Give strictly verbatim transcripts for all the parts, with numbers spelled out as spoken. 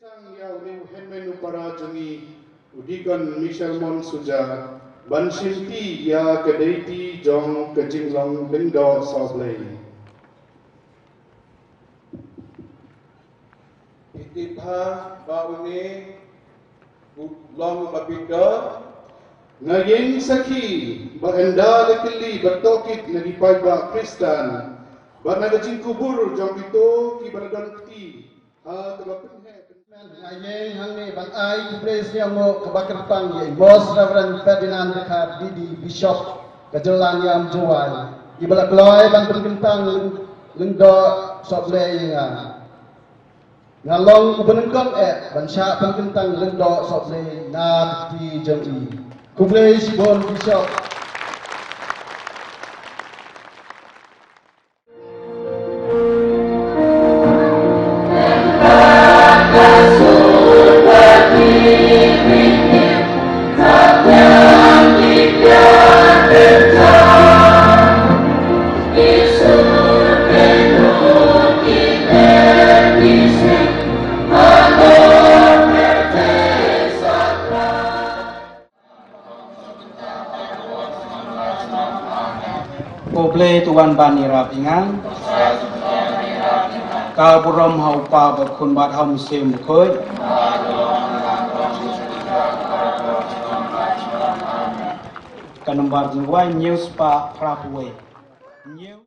Tang ïa une u hynmen u para jong ngi, u Deacon Michel Mon Suja, ban shimti ïa ka deiti jong ka jinglong lyngdoh sohblei. Iti bha ba une u long ba bitar. Nga ïeng sakhi ba ynda la kylli bad tohkit na ki paidbah Khristan bad na ka jingkubur jong kito kiba la don kti ha kaba pynheh. Nga ïeng hangne ban ai khublei sniawngno kaba kyrpang ïa i Most Reverend Ferdinand Dkhar D D, Bishop ka jylla Niam Jowai, iba la kloi ban pynkyntang lyngdoh sohblei ïa nga. Nga long uba nyngkong eh ban shah pynkyntang lyngdoh sohblei na ka kti jong i. Khublei shibun Bishop. Khublei, to wan ban ïarap ïa nga. Ka burom ha u Kpa bad Khun bad ha u Mynsiem Bakhuid. Ka nombar jingduwai hynñiew spah phra phew wei. Hynñiew.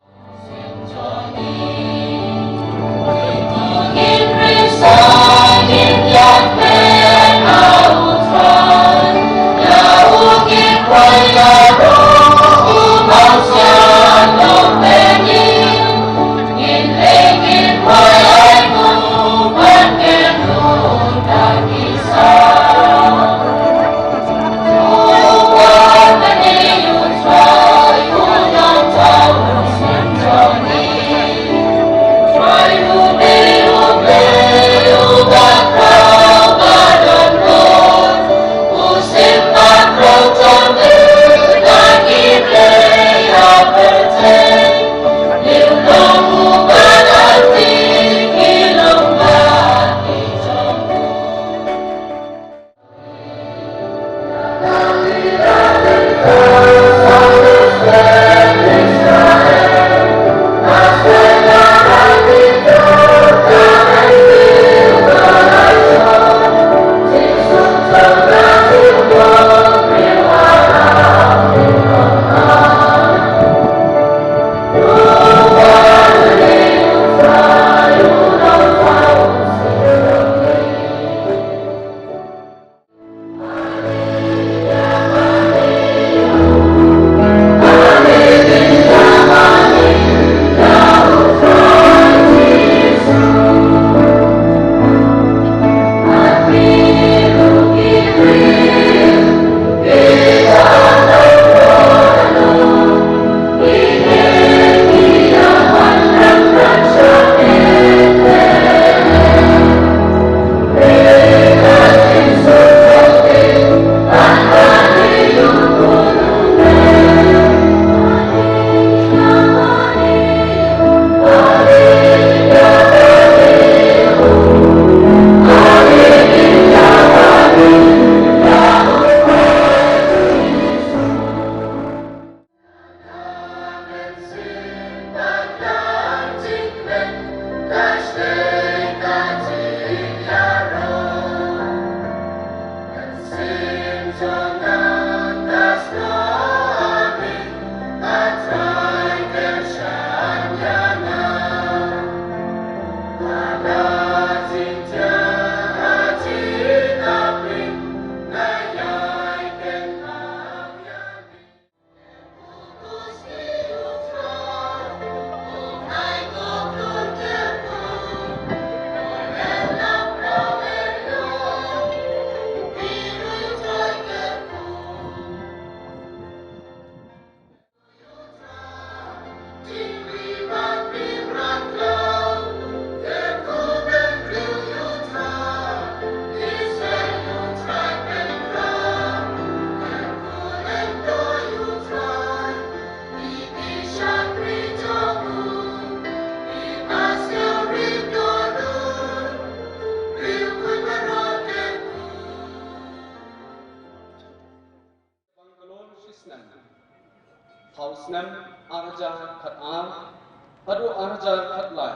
Haduh ar hajar khatlai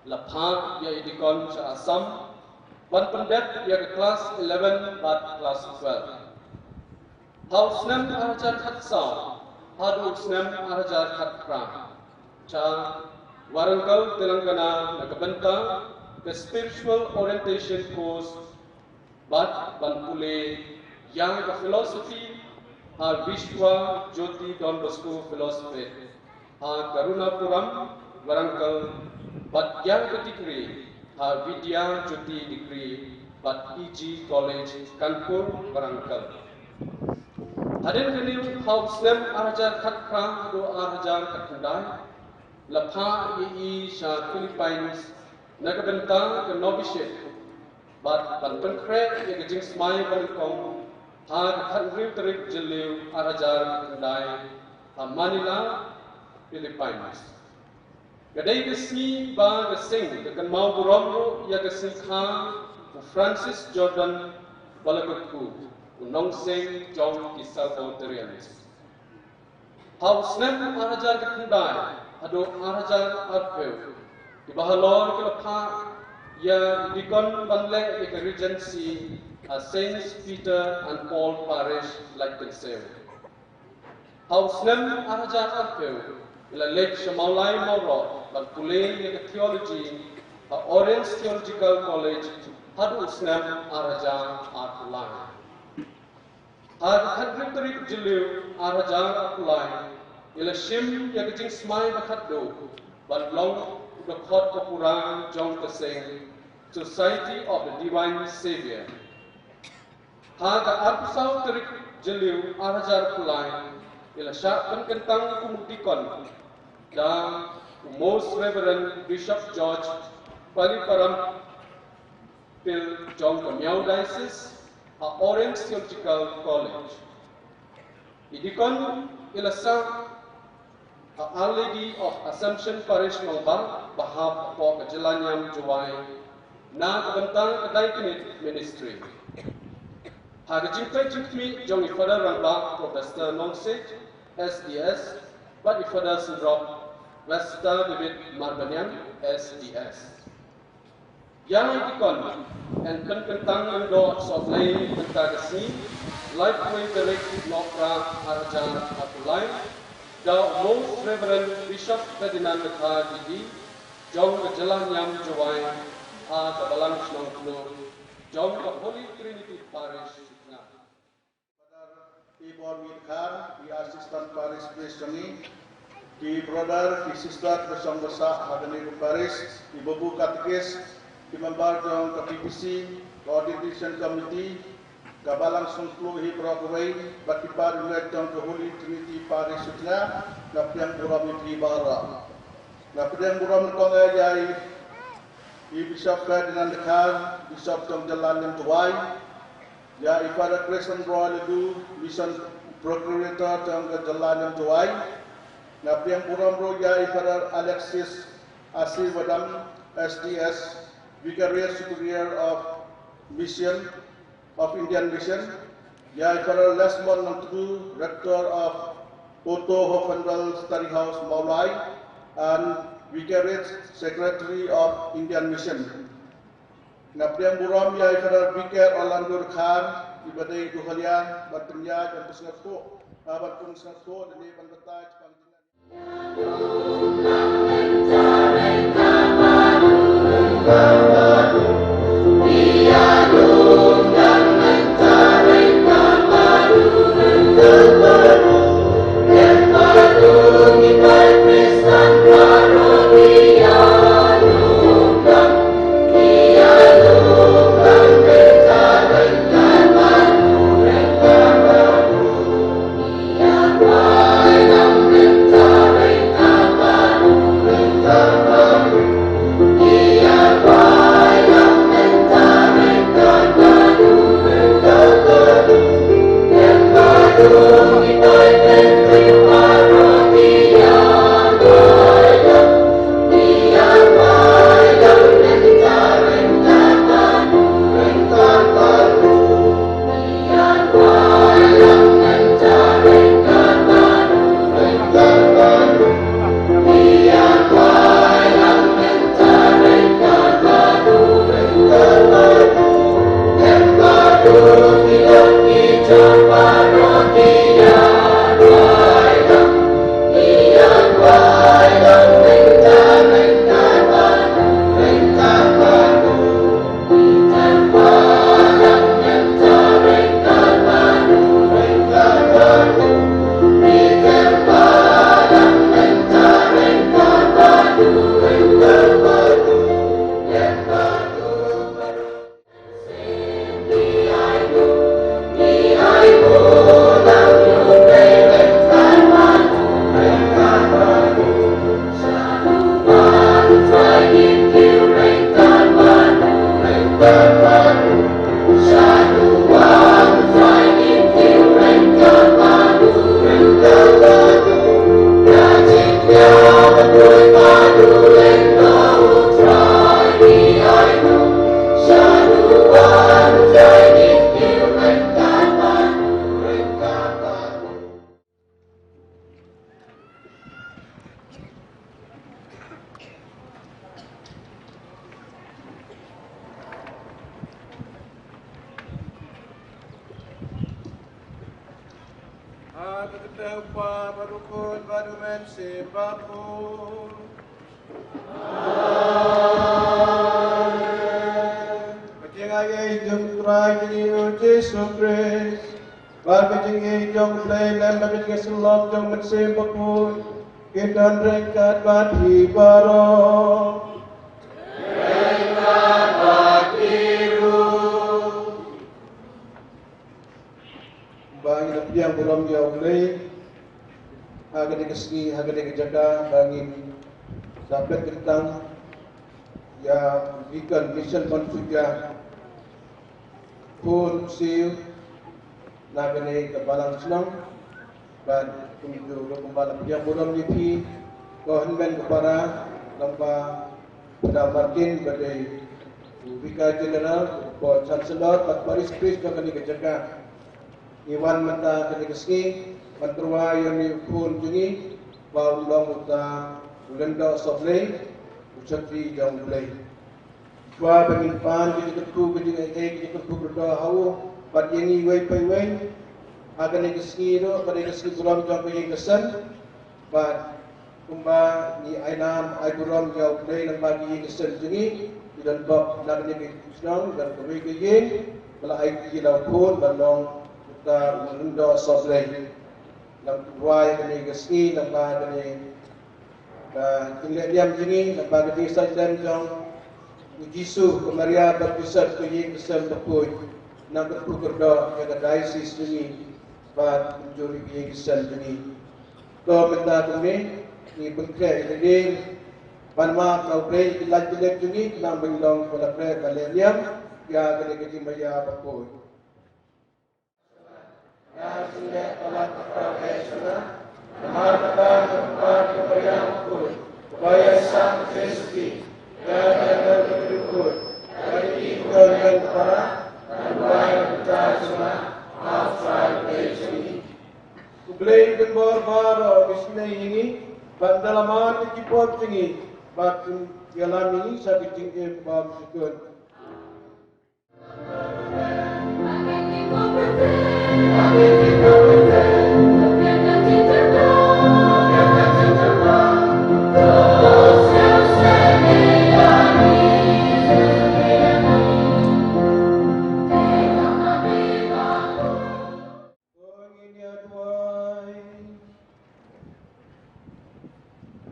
la phah ïa i dikon sha Assam ban pyndep ïa ka klas eleven bad klas twelve. Ha u snem ar hajar khatsaw haduh u snem ar hajar khatphra, Cha Warangal Telangana na ka bynta ka Spiritual Orientation Course bad ban pule ïa ka philosophy ha Vishwa Jyoti Don Bosco Philosophy ha Karunapuram, Warangal, bad ïa ka degree ha Vidya Jyoti Degree bad E G College, Kanpur, Warangal. Hadien kane, ha u snem ar hajar khatphra haduh ar hajar khatkhyndai la phah ïa i sha Philippines na ka bynta ka novitiate bad ban pynkhreh ïa ka jingsmai ba nyngkong ha ka khathynriew tarik Jylliew ar hajar khatkhyndai ha Manila, Philippines. Ka dei ka sngi ba ka seng ka kynmaw burom ruh ïa ka seng kha u Francis Jordan ba la kyrkhu u nongseng jong ki Salvadorians. Ha u snem ar hajar khatkhyndai haduh ar hajar arphew, kiba halor ki la phah ïa i dikon ban leh ïa ka regency ha Saints Peter and Paul Parish, Laitkynshew. Ha u snem ar hajar arphew, i la leit sha Mawlai Mawroh ban pule ïa ka theology ha Orange Theological College haduh u snem ar hajar arphew lai. Ha ka khathynriew tarik Jylliew ar hajar arphew lai, i la shim ïa ka jingsmai ba khatduh ban long u dkhot ba pura jong ka seng Society of the Divine Savior. Ha ka arphew saw tarik Jylliew ar hajar arphew lai, i la shah pynkyntang kum u dikon da u Most Reverend Bishop George Paliparam Pil jong ka Miao Diocese ha Orange Theological College. I dikon i la sah ha Our Lady of Assumption Parish Nongbah, ba hap hapoh ka jylla niam Jowai, na ka bynta ka Diaconate Ministry. Ha ka jingpeit jingkhmih jong i Father Rangbah Professor Nongsej, S D S, bad i Father Synrop Vesta David Marbaniang, S D S. Ïa i dikon yn pynkyntang lyngdoh sohblei mynta ka sngi, laiphew tarik Nohprah ar hajar arphew lai, da u Most Reverend Bishop Ferdinand Dkhar D D, jong ka jylla niam Jowai, ha ka Balang Shnongkhluh jong ka Holy Trinity Parish, Sutnga. Father Ibor Dkhar, i Assistant Parish Priest jong ngi, ki brother, ki sister, ba shong ba sah ha kane ka parish, i babu katekist, ki member jong ka P P C, ka Ordination Committee, ka Balang Shnongkhluh hi baroh kawei, bad ki para leit jong ka Holy Trinity Parish Sutnga, nga pdiang burom ïa phi baroh. Nga pdiang burom nyngkong ïa i, i Bishop Ferdinand Dkhar, Bishop jong jylla niam Jowai, ïa i Father Grayson Roy Ledu, Mission Procurator jong ka jylla niam Jowai. Nga pdiang burom ruh ïa i Father Alexis Asirbadam, S D S, Vicariate Superior of Mission, of Indian Mission, ïa i Father Lesmond Nongtdu, Rector of Otto Hoffendal Study House, Mawlai, and Vicariate Secretary of Indian Mission. Nga pdiang burom ïa i Father Vicar Orlando Dkhar, iba dei i dukhalia, ban pynïaid, ban pynsngewthuh, ah, ban pynsngewthuh, lane ban batai shaphang jingngeit. Ha ka kyrteng u Kpa bad u Khun bad u Mynsiem Bakhuid. Amen. Ka jingaiei jong u Trai jong ngi u Jisu Khrist, bad ka jingïeit jong u Blei Lem, bad ka jingïasyllok jong u Mynsiem Bakhuid, kin don ryngkat bad phi baroh. Ba ngin ïa pdiang burom ïa u Blei ha kane ka sngi, ha kane ka jaka, ba ngin sa peit kyntang ïa u Deacon Mission Mon Suja, khun siew na kane ka balang shnong. Bad kumjuh ruh kumba la pdiang burom ïa phi, ko hynmen ka para, lyngba Phadar Martin ba dei u Vicar General, u Pro Chancellor bad Parish Priest jong kane ka jaka. Ngi wan mynta kane ka sngi ban tyrwa ïa une u khun jong ngi, ba un long uta u lyngdoh sohblei, u shakri jong u Blei. Shuwa ba ngin pan ka jingkyrkhu, ka jingaiei, ka jingkyrkhu kyrdoh ha u bad ïa ngi iwei pa iwei, ha kane ka sngi ruh ka dei ka sngi burom jong ka ïing ka sem. Bad kumba ngi ai nam ai burom ïa u Blei lyngba ka ïing ka sem jong ngi, ngi don bok na kane ka shnong, don kawei ka ïing ba la ai ïa la u khun ban long uta u lyngdoh sohblei. Ngi tyrwa ïa kane ka sngi lyngba kane ka jingleh niam jong ngi, lyngba ka jingïasaid lem jong u Jisu, ka Maria bad Joseph, ka ïing ka sem bakhuid. Ngi kyrkhu kyrdoh ïa ka diocese jong ngi bad kumjuh ïa ka ïing ka sem jong ngi. To mynta kumne ngi pynkhreh ïa ka dieng ban map na u Blei ïa ki lait ki lem jong ngi, khnang ba ngin long ba la khreh ba leh niam ïa kane ka jingmaïa bakhuid. U Blei un pynbor baroh u isynei ïa ngi, bad un da lamar ïa ki pop jong ngi, bad un ïalam ïa ngi sha ka jingim ba mynsiem.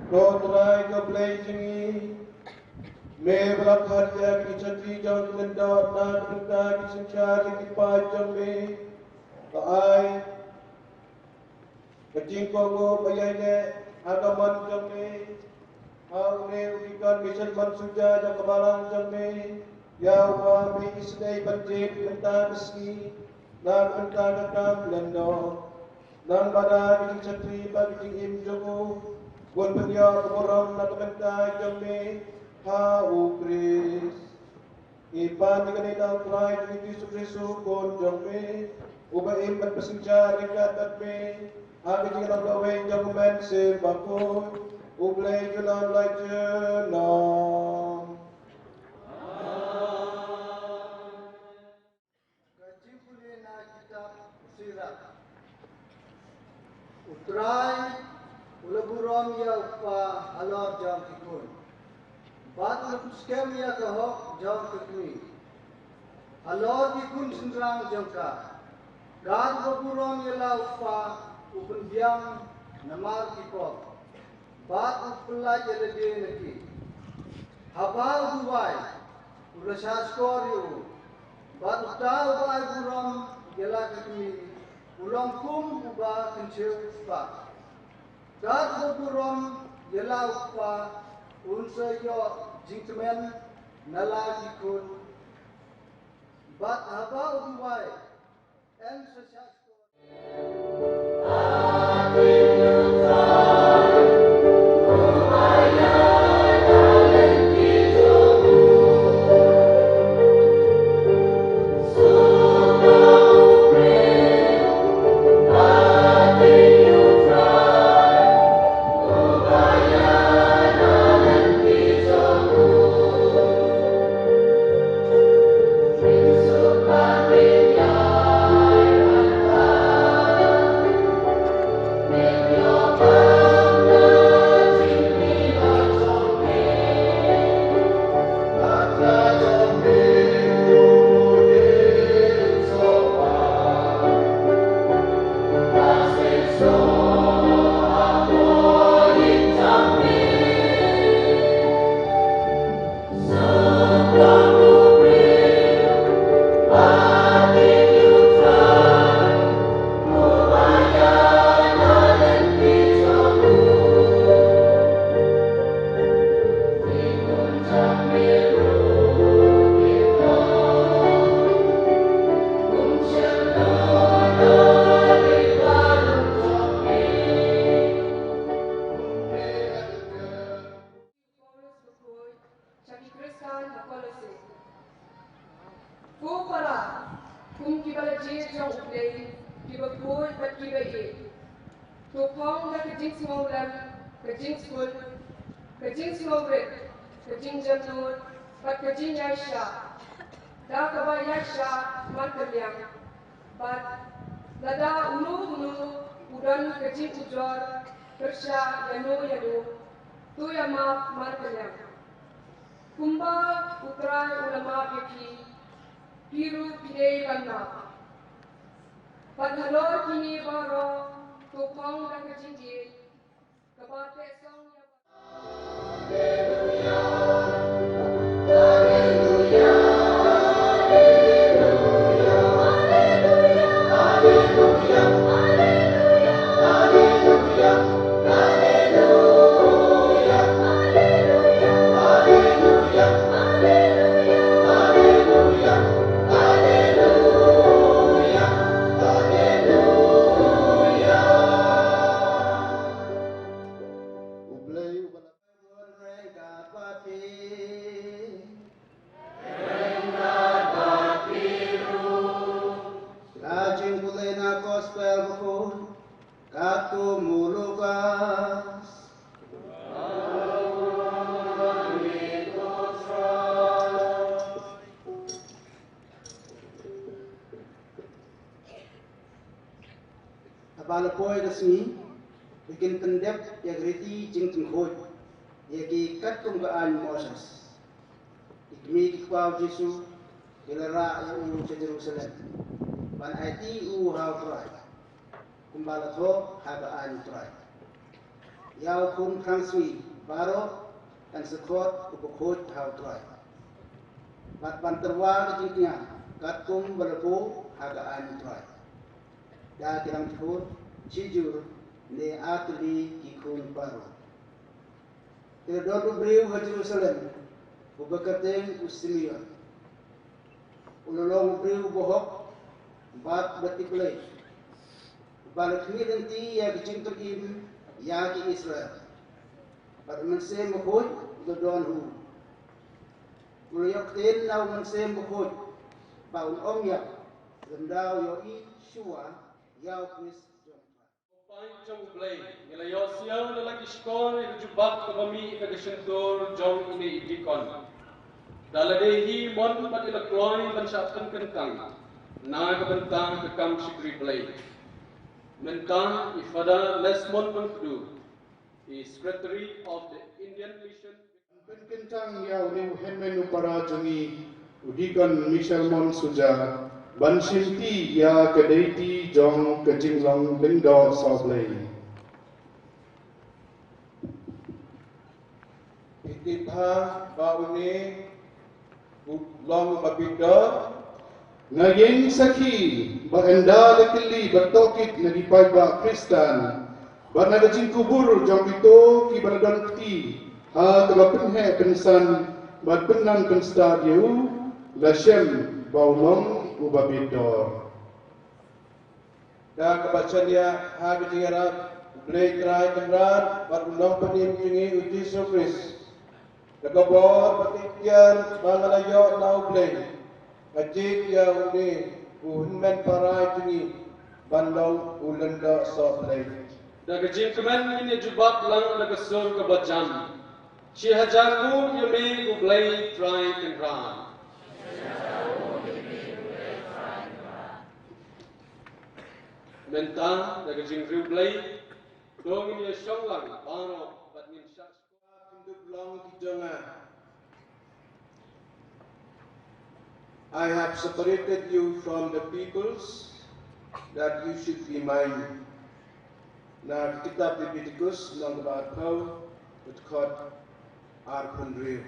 Ko Trai ko Blei jong ngi, me ba la khot ïa ki jingshakri jong ki lyngdoh na ka bynta ki synshar jong ki paid jong me, to ai ka jingkohnguh ba ïaineh ha ka mon jong me ha une u Deacon Mission Mon Suja jong ka balang jong me, ïa uba me isynei ban jied mynta ka sngi na ka bynta ka kam lyngdoh. Nang bad da ka jingshakri bad ka jingim jong u, bun pynïoh ka burom na ka bynta jong me ha u Khrist. Ngi pan ïa kane na u Trai jong ngi Jisu Khrist u Khun jong me, uba im bad ba synshar ryngkat bad me ha ka jinglong kawei jong u Mynsiem Bakhuid, U Blei junom la junom. Ka jingpule na kitab Sirah. U Trai u la burom ïa u kpa halor jong ki khun, bad u la pynskhem ïa ka hok jong ka kmie halor ki khun shynrang jong ka. Kat ba burom ïa la u kpa u pynbiang namar ki pop, bad u pyllait ïa lade na ki. Haba u duwai, u la shahshkor ïa u, bad uta uba ai burom ïa la ka kmie u long kum uba kynshiew spah. Kat ba burom ïa la u kpa un sa ïoh jingkmen na la ki khun. Bad haba u duwai, yn sa shah skhor. Paulus bakhuid sha ki Khristan ha Kolose. Ko para, kum kiba la jied jong U Blei, kiba khuid bad kiba ïeit, to phong da ka jingsngewlem, ka jingskul, ka jingsngewrit, ka jingjemnud bad ka jingïaishah, da kaba ïaishah markylliang. Bad lada uno uno u don ka jingujor pyrshah ïano ïano, to ïamap markylliang. Kumba U Trai u la map ïa phi, phi ruh phi dei ban map. Bad halor kine baroh, to phong da ka jingïeit kaba tehsong ïa Ka jingpule na Gospel Bakhuid katkum u Lukas. Haba la poi ka sngi, ki kin pyndep ïa ki riti jingpynkhuid ïa ki katkum ka aiñ Moses. Ki kmie ki kpa U Jisu ki la rah ïa u sha Jerusalem ban aiti u ha U Trai, kumba la thoh ha ka aiñ U Trai. Ïa u khun thrang sngi baroh kan sa khot u bakhuid ha U Trai, bad ban tyrwa ka jingkñia katkum ba la buh ha ka aiñ U Trai. Da ki rangkhur shijur ne ar tylli ki khun baroh. Te la don u briew ha Jerusalem uba kyrteng u Simeon. U la long u briew uba hok bad uba tip Blei, uba la khmih lynti ïa ka jingpynim ïa ki Israel. Bad u Mynsiem Bakhuid u la don ha u. U la ïoh ktien na u Mynsiem Bakhuid ba un ym ïap lymda u ïohi shuwa ïa U Khrist jong U Trai. Paid jong U Blei, ngi la ïoh siew na la ki shkor ïa ka jubab kaba mih na ka shyntur jong ine i dikon. Da lade hi mon bad i la kloi ban shah pynkyntang na ka bynta ka kam shakri Blei. Mynta i Father Lesmond Nongkdu, i Secretary of the Indian Mission. Pynkyntang ïa une u hynmen u para jong ngi, u Deacon Michel Mon Suja, ban shimti ïa ka deiti jong ka jinglong lyngdoh sawblei. Phi tip bha ba une u long uba bitar. Nga ïeng sakhi ba ynda la kylli bad tohkit na ki paidbah Khristan bad na ka jingkubur jong kito kiba la don kti ha kaba pynheh pynsan bad pynnang pynstad ïa u, la shem Ba u long uba bit dor. Da kaba shaniah ha ka jingïarap U Blei Trai Kynrad bad U Nongpynim jong ngi U Jisu Khrist, da ka bor bad ka iktiar ba nga la ïoh na U Blei, nga jied ïa une u hynmen para jong ngi ban long u lyngdoh sohblei. Da ka jingkmen ngin ïa jubab lang da ka sur kaba jan. Shi hajar nguh ïa me U Blei Trai Kynrad. Mynta da ka jingriewblei, to ngin ïa shong lang baroh bad ngin shah shuwa. Pyndup long ki jong nga. I have separated you from the peoples, that you should be mine. Na ka kitab Leviticus, lynnong kaba arphew, dkhot arphew hynriew.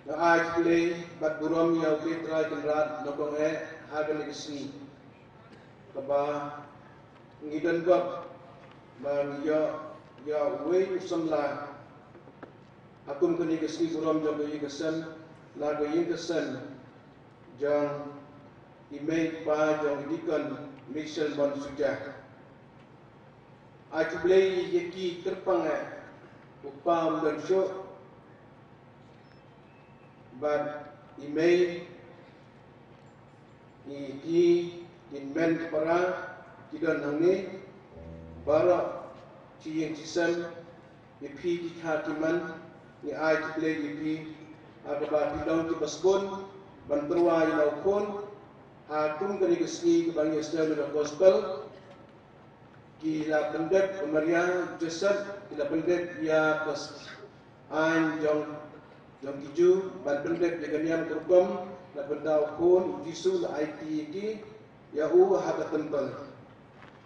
Nga ai khublei bad burom ïa U Blei Trai Kynrad nyngkong eh ha kane ka sngi, kaba ngi don bok ba ngi ïoh ïa uwei u samla ha kum kane ka sngi burom jong ka ïing ka sem, na ka ïing ka sem jong i mei i pa jong i Deacon Michel Mon Suja. Ai khublei ïa ki kyrpang eh, u kpa um don shuh, bad i mei, i ki, ki hynmen para ki don hangne, baroh shi ïing shi sem, ïa phi ki kha ki man, ngi ai khublei ïa phi ha kaba phi long kiba sbun ban tyrwa ïa la u khun ha kum kane ka sngi kaba ngi ïa sngewthuh ïa ka gospel. Ki la pyndep, ka Maria Joseph ki la pyndep ïa ka aiñ jong, jong ki Jiw ban pyndep ïa ka niam ka rukom na ka bynta u khun u Jisu, la aiti ïa ki, ïa u ha ka templ.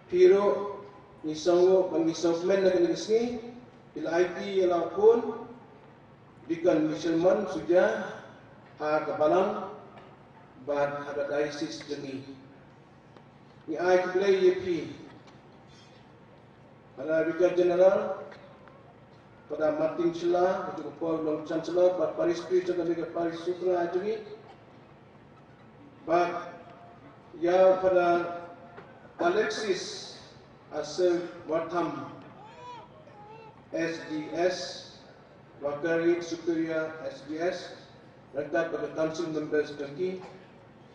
Phi ruh ngi sngewnguh bad ngi sngewkmen na kane ka sngi, phi la aiti ïa la u khun Deacon Michel Mon Suja ha ka balang bad ha ka diocese jong ngi. Ngi ai khublei ïa phi, Father Vicar General, Father Martin Shylla, ka jong ka por u long Chancellor bad Parish Priest jong kane ka Parish Sutnga jong ngi, bad ïa Father Alexis Asel Watham, S D S, Vicar Superior, S D S, ryngkat bad ka Council Members jong ki,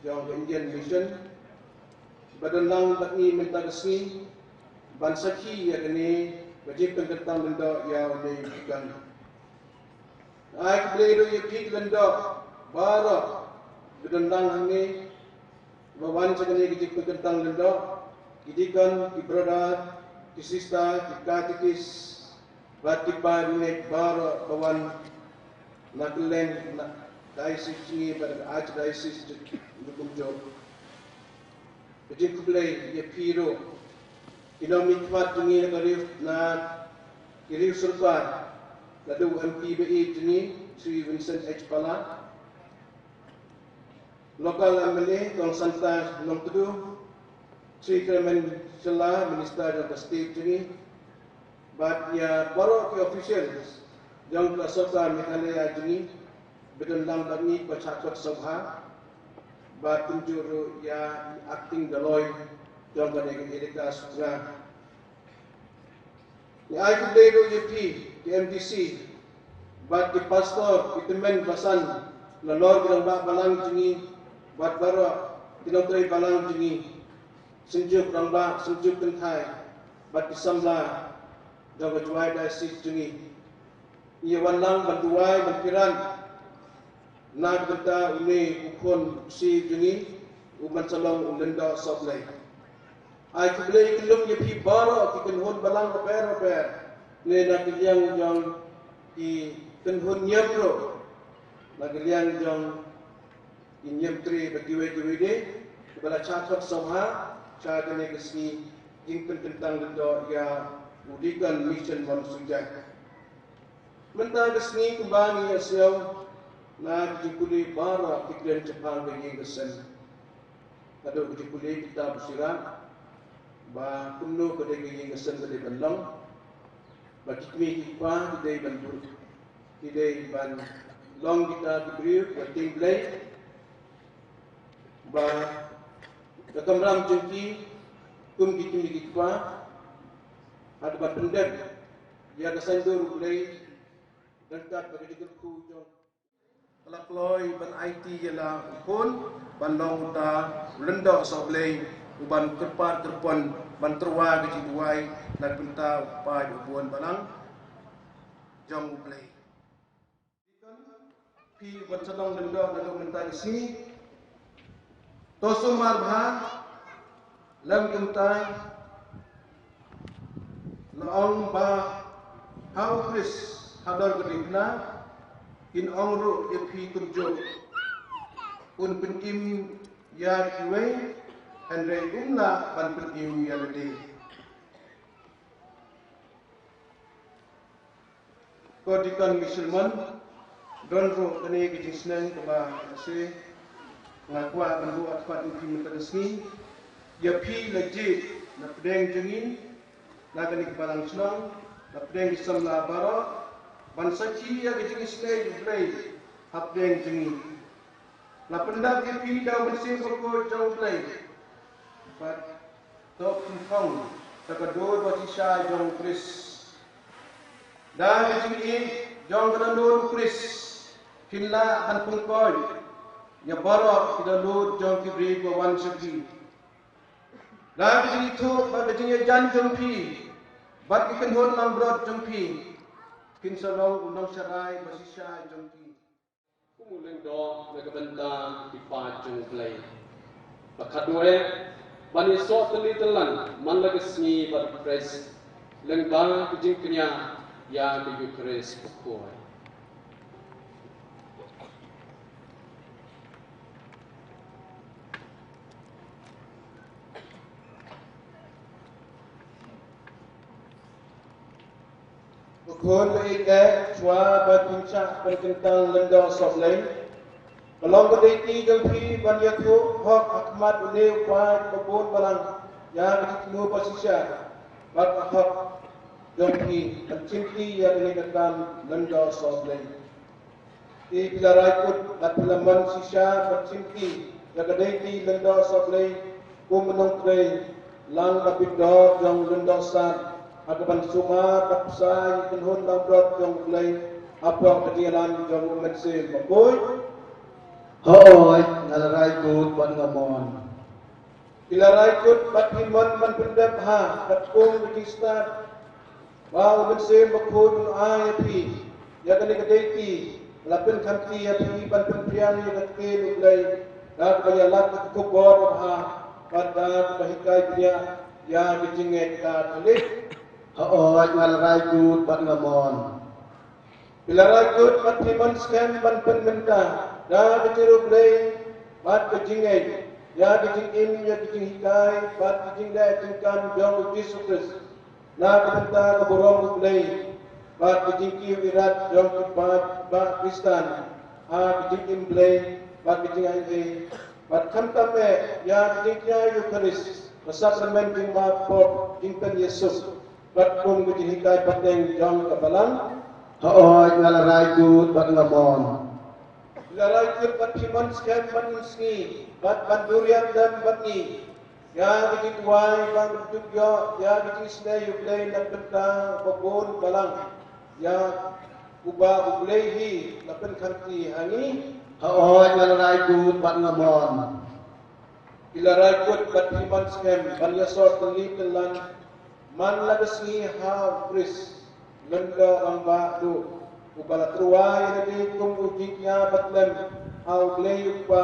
jong ka Indian Mission, ba don lang bad ngi mynta ka sngi ban sakhi ïa kane ka jingpynkyntang lyngdoh ïa une u Deacon. Ai khublei ruh ïa phi ki lyngdoh baroh ki don lang hangne, ba wan sha kane ka jingpynkyntang lyngdoh, ki deacon, ki brother, ki sister, ki katekis, bad ki para bangeit baroh ba wan na kylleng na diocese jong ngi bad na archdiocese jong ngi kumjuh. Ka jingkhublei ïa phi ruh, ki nongmihkhmat jong ngi na ka ri, na ki ri sorkar, naduh u M P ba ïeit jong ngi Shri Vincent H Pala, local M L A Kong Santa Nongtdu, Shri Kyrmen Shylla, Minister jong ka State jong ngi, bad ïa baroh ki officials jong ka sorkar Meghalaya jong ngi ba don lang bad ngi ha ka shakot sngewbha, bad kumjuh ruh ïa i acting Dolloi jong kane ka elaka Sutnga. Ngi ai khublei ruh ïa phi ki M D C bad ki pastor, ki tymmen basan, nalor ki rangbah balang jong ngi bad baroh ki nongtrei balang jong ngi, synjuk rangbah, synjuk kynthai, bad ki samla jong ka Jowai Diocese jong ngi. Ngi ïa wan lang ban duwai ban kyrpad na ka bynta une u khun u ksiew jong ngi, u ban sa long u lyngdoh sohblei. Ai khublei kyllum ïa phi baroh ki kynhun balang bapher bapher, ne na ka liang jong ki kynhun niam ruh, na ka liang jong ki niam tre bad kiwei kiwei de kiba la shah khot sngewbha sha kane ka sngi jingpynkyntang lyngdoh ïa u Deacon Michel Mon Suja. Mynta ka sngi kumba ngi ïa sngew na ki jingpule baroh ki kren shaphang ka ïing ka sem. Haduh ki jingpule kita ba syrap ba kumno ka dei ka ïing ka sem ka dei ban long, ba ki kmie ki kpa ki dei ban bud, ki dei ban Long kita ki briew ba tieng Blei ba ka kamram jong ki kum ki kmie ki kpa ha kaba pyndep ïa ka saiñdur U Blei ryngkat bad ka jingkyrkhu jong ka la kloi ban aiti ïa la u khun ban long uta u lyngdoh sohblei u ban kyrpad kyrpon ban tyrwa ka jingduwai na ka bynta u paid u bun balang jong U Blei. Phi ban sdang lyngdoh naduh mynta ka sngi. To sumar bha lem kumta la ong ba ha U Khrist ha dor ka diengphna kin ong ruh ïa phi kumjuh un pynim ïa kiwei hynrei um lah ban pynim ïa lade. Ko Deacon Michel Mon, don ruh kane ka jingsneng kaba lehse nga kwah ban buh ha khmat jong phi mynta ka sngi. Ïa phi la jied na pdeng jong ngi na kane ka balang shnong, na pdeng ki samla baroh ban sakhi ïa ka jingisynei U Blei ha pdeng jong ngi. La pyndap ïa phi da U Mynsiem Bakhuid jong U Blei. Bad to pynphong da ka dur bashisha jong U Khrist. Da ka jingïeit jong ka dohnud U Khrist phin lah ban pynkoit ïa baroh ki dohnud jong ki briew ba wan sha phi. Da ka jingithuh bad ka jingïajan jong phi bad ki kynhun langbrot jong phi phin sa long u nongsharai bashisha jong phi. Kum u lyngdoh na ka bynta ki paid jong U Blei. Ba khatduh eh ban ïasoh tylli tyllan man la ka sngi bad U Khrist lyngba ka jingkñia ïa ka Eukharist bakhuid. Ko khun ba ïeit eh, shuwa ba phin shah ban kyntang lyngdoh sohblei, ka long ka dei ti jong phi ban ïathuh hok ha khmat une u paid ba bun balang ïa ka jingthmu bashisha bad ka hok jong phi ban shimti ïa kane ka kam lyngdoh sohblei. Te phi la rai kut bad phi la mon shisha bad shimti ïa ka dei ti lyngdoh sohblei kum u nongtrei lang bad bit dor jong u lyngdoh sad ha kaban sumar bad bsa ïa ki kynhun langbrot jong U Blei hapoh ka jingïalam jong U Mynsiem Bakhuid. Hooid, nga la rai kut bad nga mon. Phi la rai kut bad phi mon ban pyndep ha katkum ka jingstad ba U Mynsiem Bakhuid un ai ïa phi ïa kane ka dei ti la pynkhamti ïa phi ban pynphriang ïa ka ktien U Blei da kaba ïalap da ka khubor babha bad da kaba hikai bniah ïa ka jingngeit Katholik. Hooid, nga la rai kut bad nga mon. Phi la rai kut bad phi mon skhem ban pynmynta da ka jingïarap U Blei bad ka jingngeit ïa ka jingim, ïa ka jinghikai bad ka jingleh jingkam jong U Jisu Khrist na ka bynta ka burom U Blei bad ka jingkiew irat jong ki paid ba Khristan ha ka jingim Blei bad ka jingai ei bad khamtam eh ïa ka jingkñia Eukharist, ka sakramen jingmap pop jingpynïasuk bad kum ka jinghikai pateng jong ka balang. Hooid, nga la rai kut bad nga mon. Phi la rai kut bad phi mon skhem ban ïasngi bad ban duriat lem bad ngi ïa ka jingduwai ban juk ïoh ïa ka jingisynei U Blei na ka bynta ba bun balang ïa uba U Blei hi la pynkhamti ha ngi. Hooid, nga la rai kut bad nga mon. Phi la rai kut bad phi mon skhem ban ïasoh tylli tyllan man la ka sngi ha U Khrist lyngdoh rangbah duh uba la tyrwa ïa lade kum u jingkñia bad lem ha U Blei U Kpa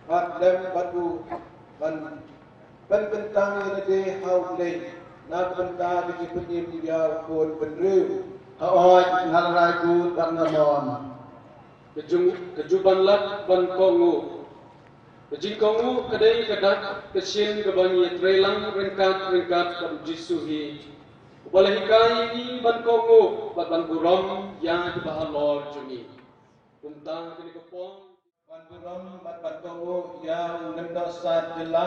bad lem bad u ban pynkyntang ïa lade ha U Blei na ka bynta ka jingpynim ïa u khun bynriew. Hooid, nga la rai kut bad nga mon. Ka jing, ka jingban lad ban kohnguh. Ka jingkohnguh ka dei ka dak ka shin kaba ngi ïatrei lang ryngkat ryngkat bad U Jisu hi, uba la hikai ïa ngi ban kohnguh bad ban burom ïa kiba halor jong ngi. Kumta kane ka por ban burom bad ban kohnguh ïa u lyngdoh sad jylla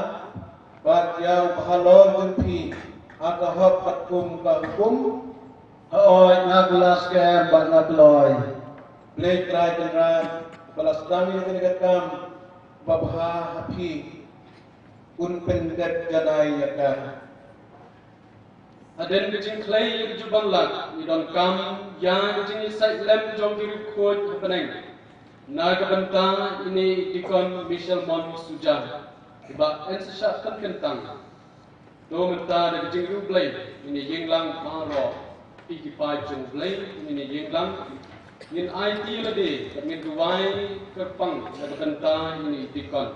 bad ïa uba halor jong phi ha ka hok bad kum ka hukum. Hooid, nga kular skhem bad nga kloi. Blei Trai Kynrad ba la sdang ïa kane ka kam babha ha phi, un pyndep janai ïa ka. Hadien ka jingkhlei ïa ka jubab lak, ngi donkam ïa ka jingïasaid lem jong ki riewkhuid ha bneng na ka bynta ine i Deacon Michel Mon Suja, kiba yn sa shah pynkyntang. To mynta da ka jingriewblei, ine i ïing lang baroh, phi ki paid jong U Blei ine i ïing lang, ngin aiti lade bad ngin duwai kyrpang na ka bynta ine i Deacon.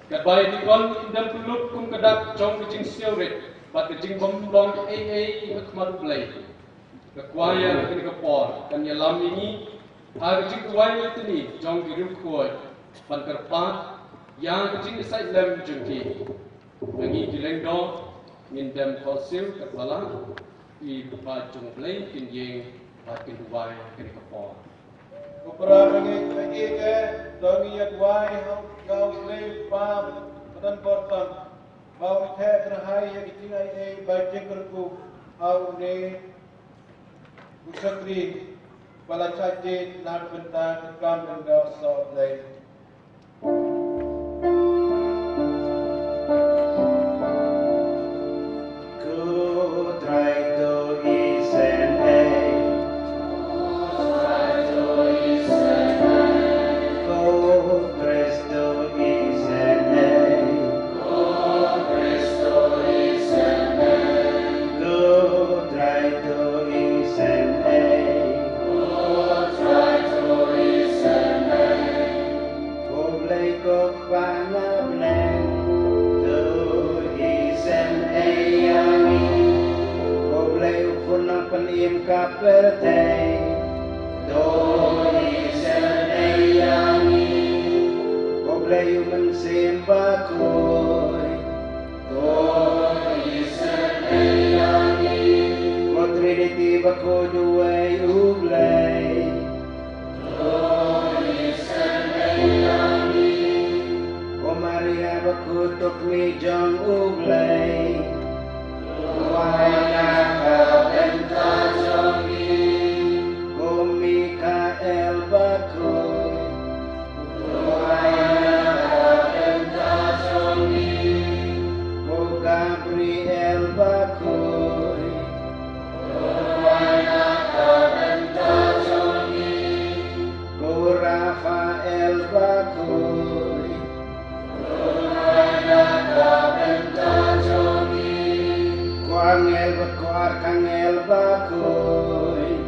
Katba i Deacon un dem pynlut kum ka dak jong ka jingsiewrit bad ka jingbym long ei ei ha khmat U Blei, ka choir ha kane ka por kan ïalam ïa ngi ha ka jingduwai lynti jong ki riewkhuid ban kyrpad ïa ka jingïasaid lem jong ki. Ngi ki lyngdoh ngin dem khot siew katba la i paid jong U Blei kin ïeng bad kin duwai ha kane ka por. Ko para bangeit, ïa ka dong ïa duwai ha U Blei Kpa ba don bor tam, ba un theh kyrhai ïa ka jingaiei ba jingkyrkhu ha une u shakri ba la shah jied na ka bynta ka kam lyngdoh soh Blei. Ko Trai to isynei. Ko Khrist to isynei. Ko Trai to isynei. Ko Blei ko Kpa na bneng, to isynei ïa ngi. Ko Blei u Khun nongpynim ka pyrthei, to isynei ïa ngi. Ko Blei u Mynsiem Bakhuid, to isynei ïa ngi. Ko Trinity bakhuid uwei U Blei, to isynei ïa ngi. Ko Maria bakhuid, to kmie jong U Blei, to duwai na ka bynta jong ngi. Ko Mikael bakhuid, to duwai na ka bynta jong ngi. Ko Gabriel bakhuid, to duwai na ka bynta jong ngi. Ko Raphael bakhuid, to duwai na ka bynta jong ngi. Ko angel bad ko arkangel bakhuid,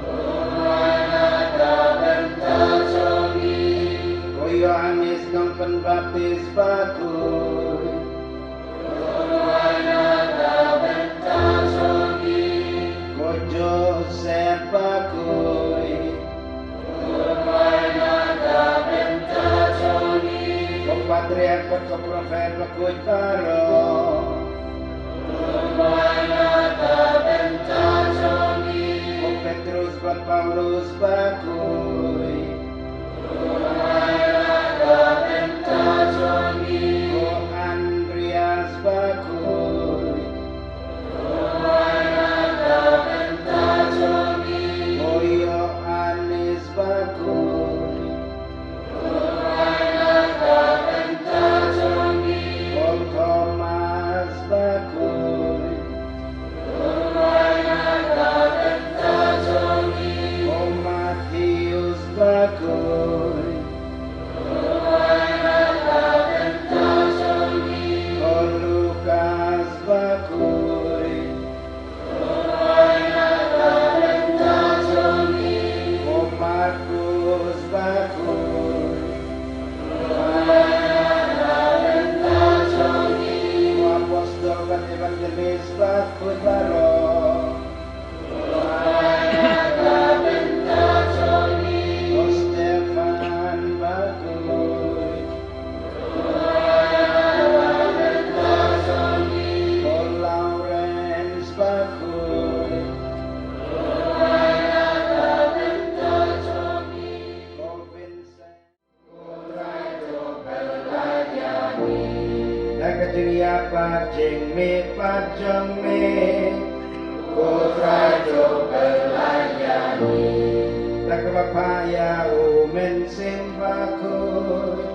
to duwai na ka bynta jong ngi. Ko Ïoannis nongpynbaptis bakhuid, to duwai na ka bynta jong ngi. Ko Joseph bakhuid, to duwai na ka bynta jong ngi. Ko patriarch bad ko prophet bakhuid baroh, to duwai na ka bynta jong ngi. Ko Petrus bad Paulus bakhuid, to duwai na ka bynta jong ngi. Ko Andreas bakhuid, to duwai na ka bynta jong ngi. Ko Ïoannis bakhuid, to duwai na ka bynta jong ngi. Ko Thomas bakhuid, to duwai na ka bynta jong ngi. Ko Matthäus bakhuid, to duwai na ka bynta jong ngi. Ko Lukas bakhuid, to duwai na ka bynta jong ngi. Ko Markus bakhuid, to duwai na ka bynta jong ngi. Ko apostol bad evangelist bakhuid baroh, to duwai na ka bynta jong ngi. Ko Stephan bakhuid, to duwai na ka bynta jong ngi. Ko Lawrence bakhuid, to duwai na ka bynta jong ngi. Ko Vincent. Da ka jingïap bad jingmihpat jong me, ko Trai to pynlait ïa ngi. Da ka Ba pha ïa u Mynsiem Bakhuid,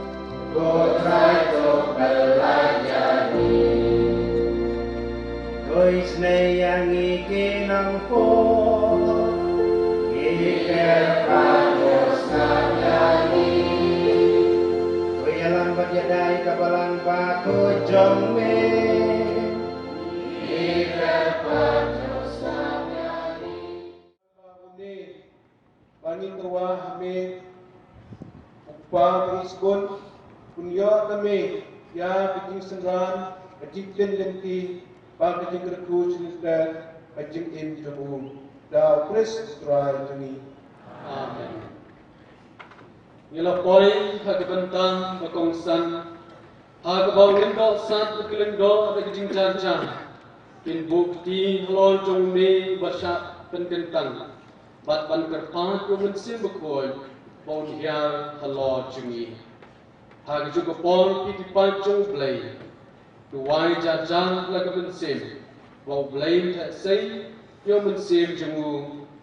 ko Trai to pynlait ïa ngi. To isynei ïa ngi ki nongpop, ngi kyrpad to sngap ïa ngi. To ïalam bad ïada ïa ka Balang Bakhuid jong me, ngi kyrpad to sngap ïa ngi. Ba une ba ngin tyrwa ha me, u Kpa ba iskup, un ïoh da me ïa ka jingsynran, ka jingpynlynti bad ka jingkyrkhu jingïaseng, ka jingim jong u, da u Khrist u Trai jong ngi. Amen. Ngi la poi ha ka bynta ba kongsan ha kaba u lyngdoh sad bad ki lyngdoh da ka jingjar jar kin buh kti halor jong une uba shah pynkyntang, bad ban kyrpad ïa u Mynsiem Bakhuid ba un hiar halor jong ngi. Ha kajuh ka por, phi ki paid jong U Blei, duwai jar jar la ka mynsiem ba U Blei un theh sei ïa u Mynsiem jong u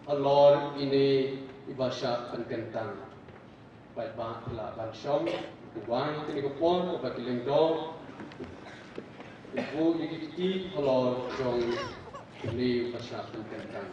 halor ine iba shah pynkyntang. Paidbah, phi lah ban shong, duwai kane ka por kaba ki lyngdoh ki buh ïa ki kti halor jong une uba shah pynkyntang.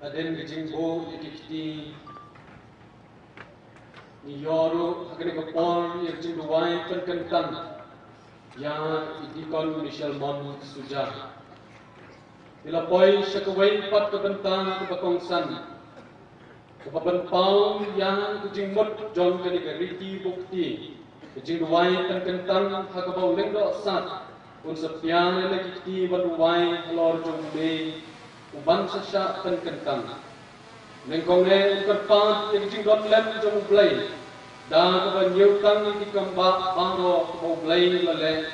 Hadien ka jingbuh ïa ki kti, ngi ïoh ruh ha kane ka por ïa ka jingduwai pynkyntang ïa i Deacon Michel Mon Suja. Ngi la poi sha kawei pat ka bynta kaba kongsan, kaba pynpaw ïa ka jingmut jong kane ka riti buh kti, ka jingduwai pynkyntang ha kaba u lyngdoh sad un sa pynïaid ïa la ki kti ban duwai halor jong une uban sa shah pynkyntang. Nyngkong eh un kyrpad ïa ka jingdon lem jong U Blei da kaba ñiewtang ïa ki kam ba baroh kaba U Blei u la leh,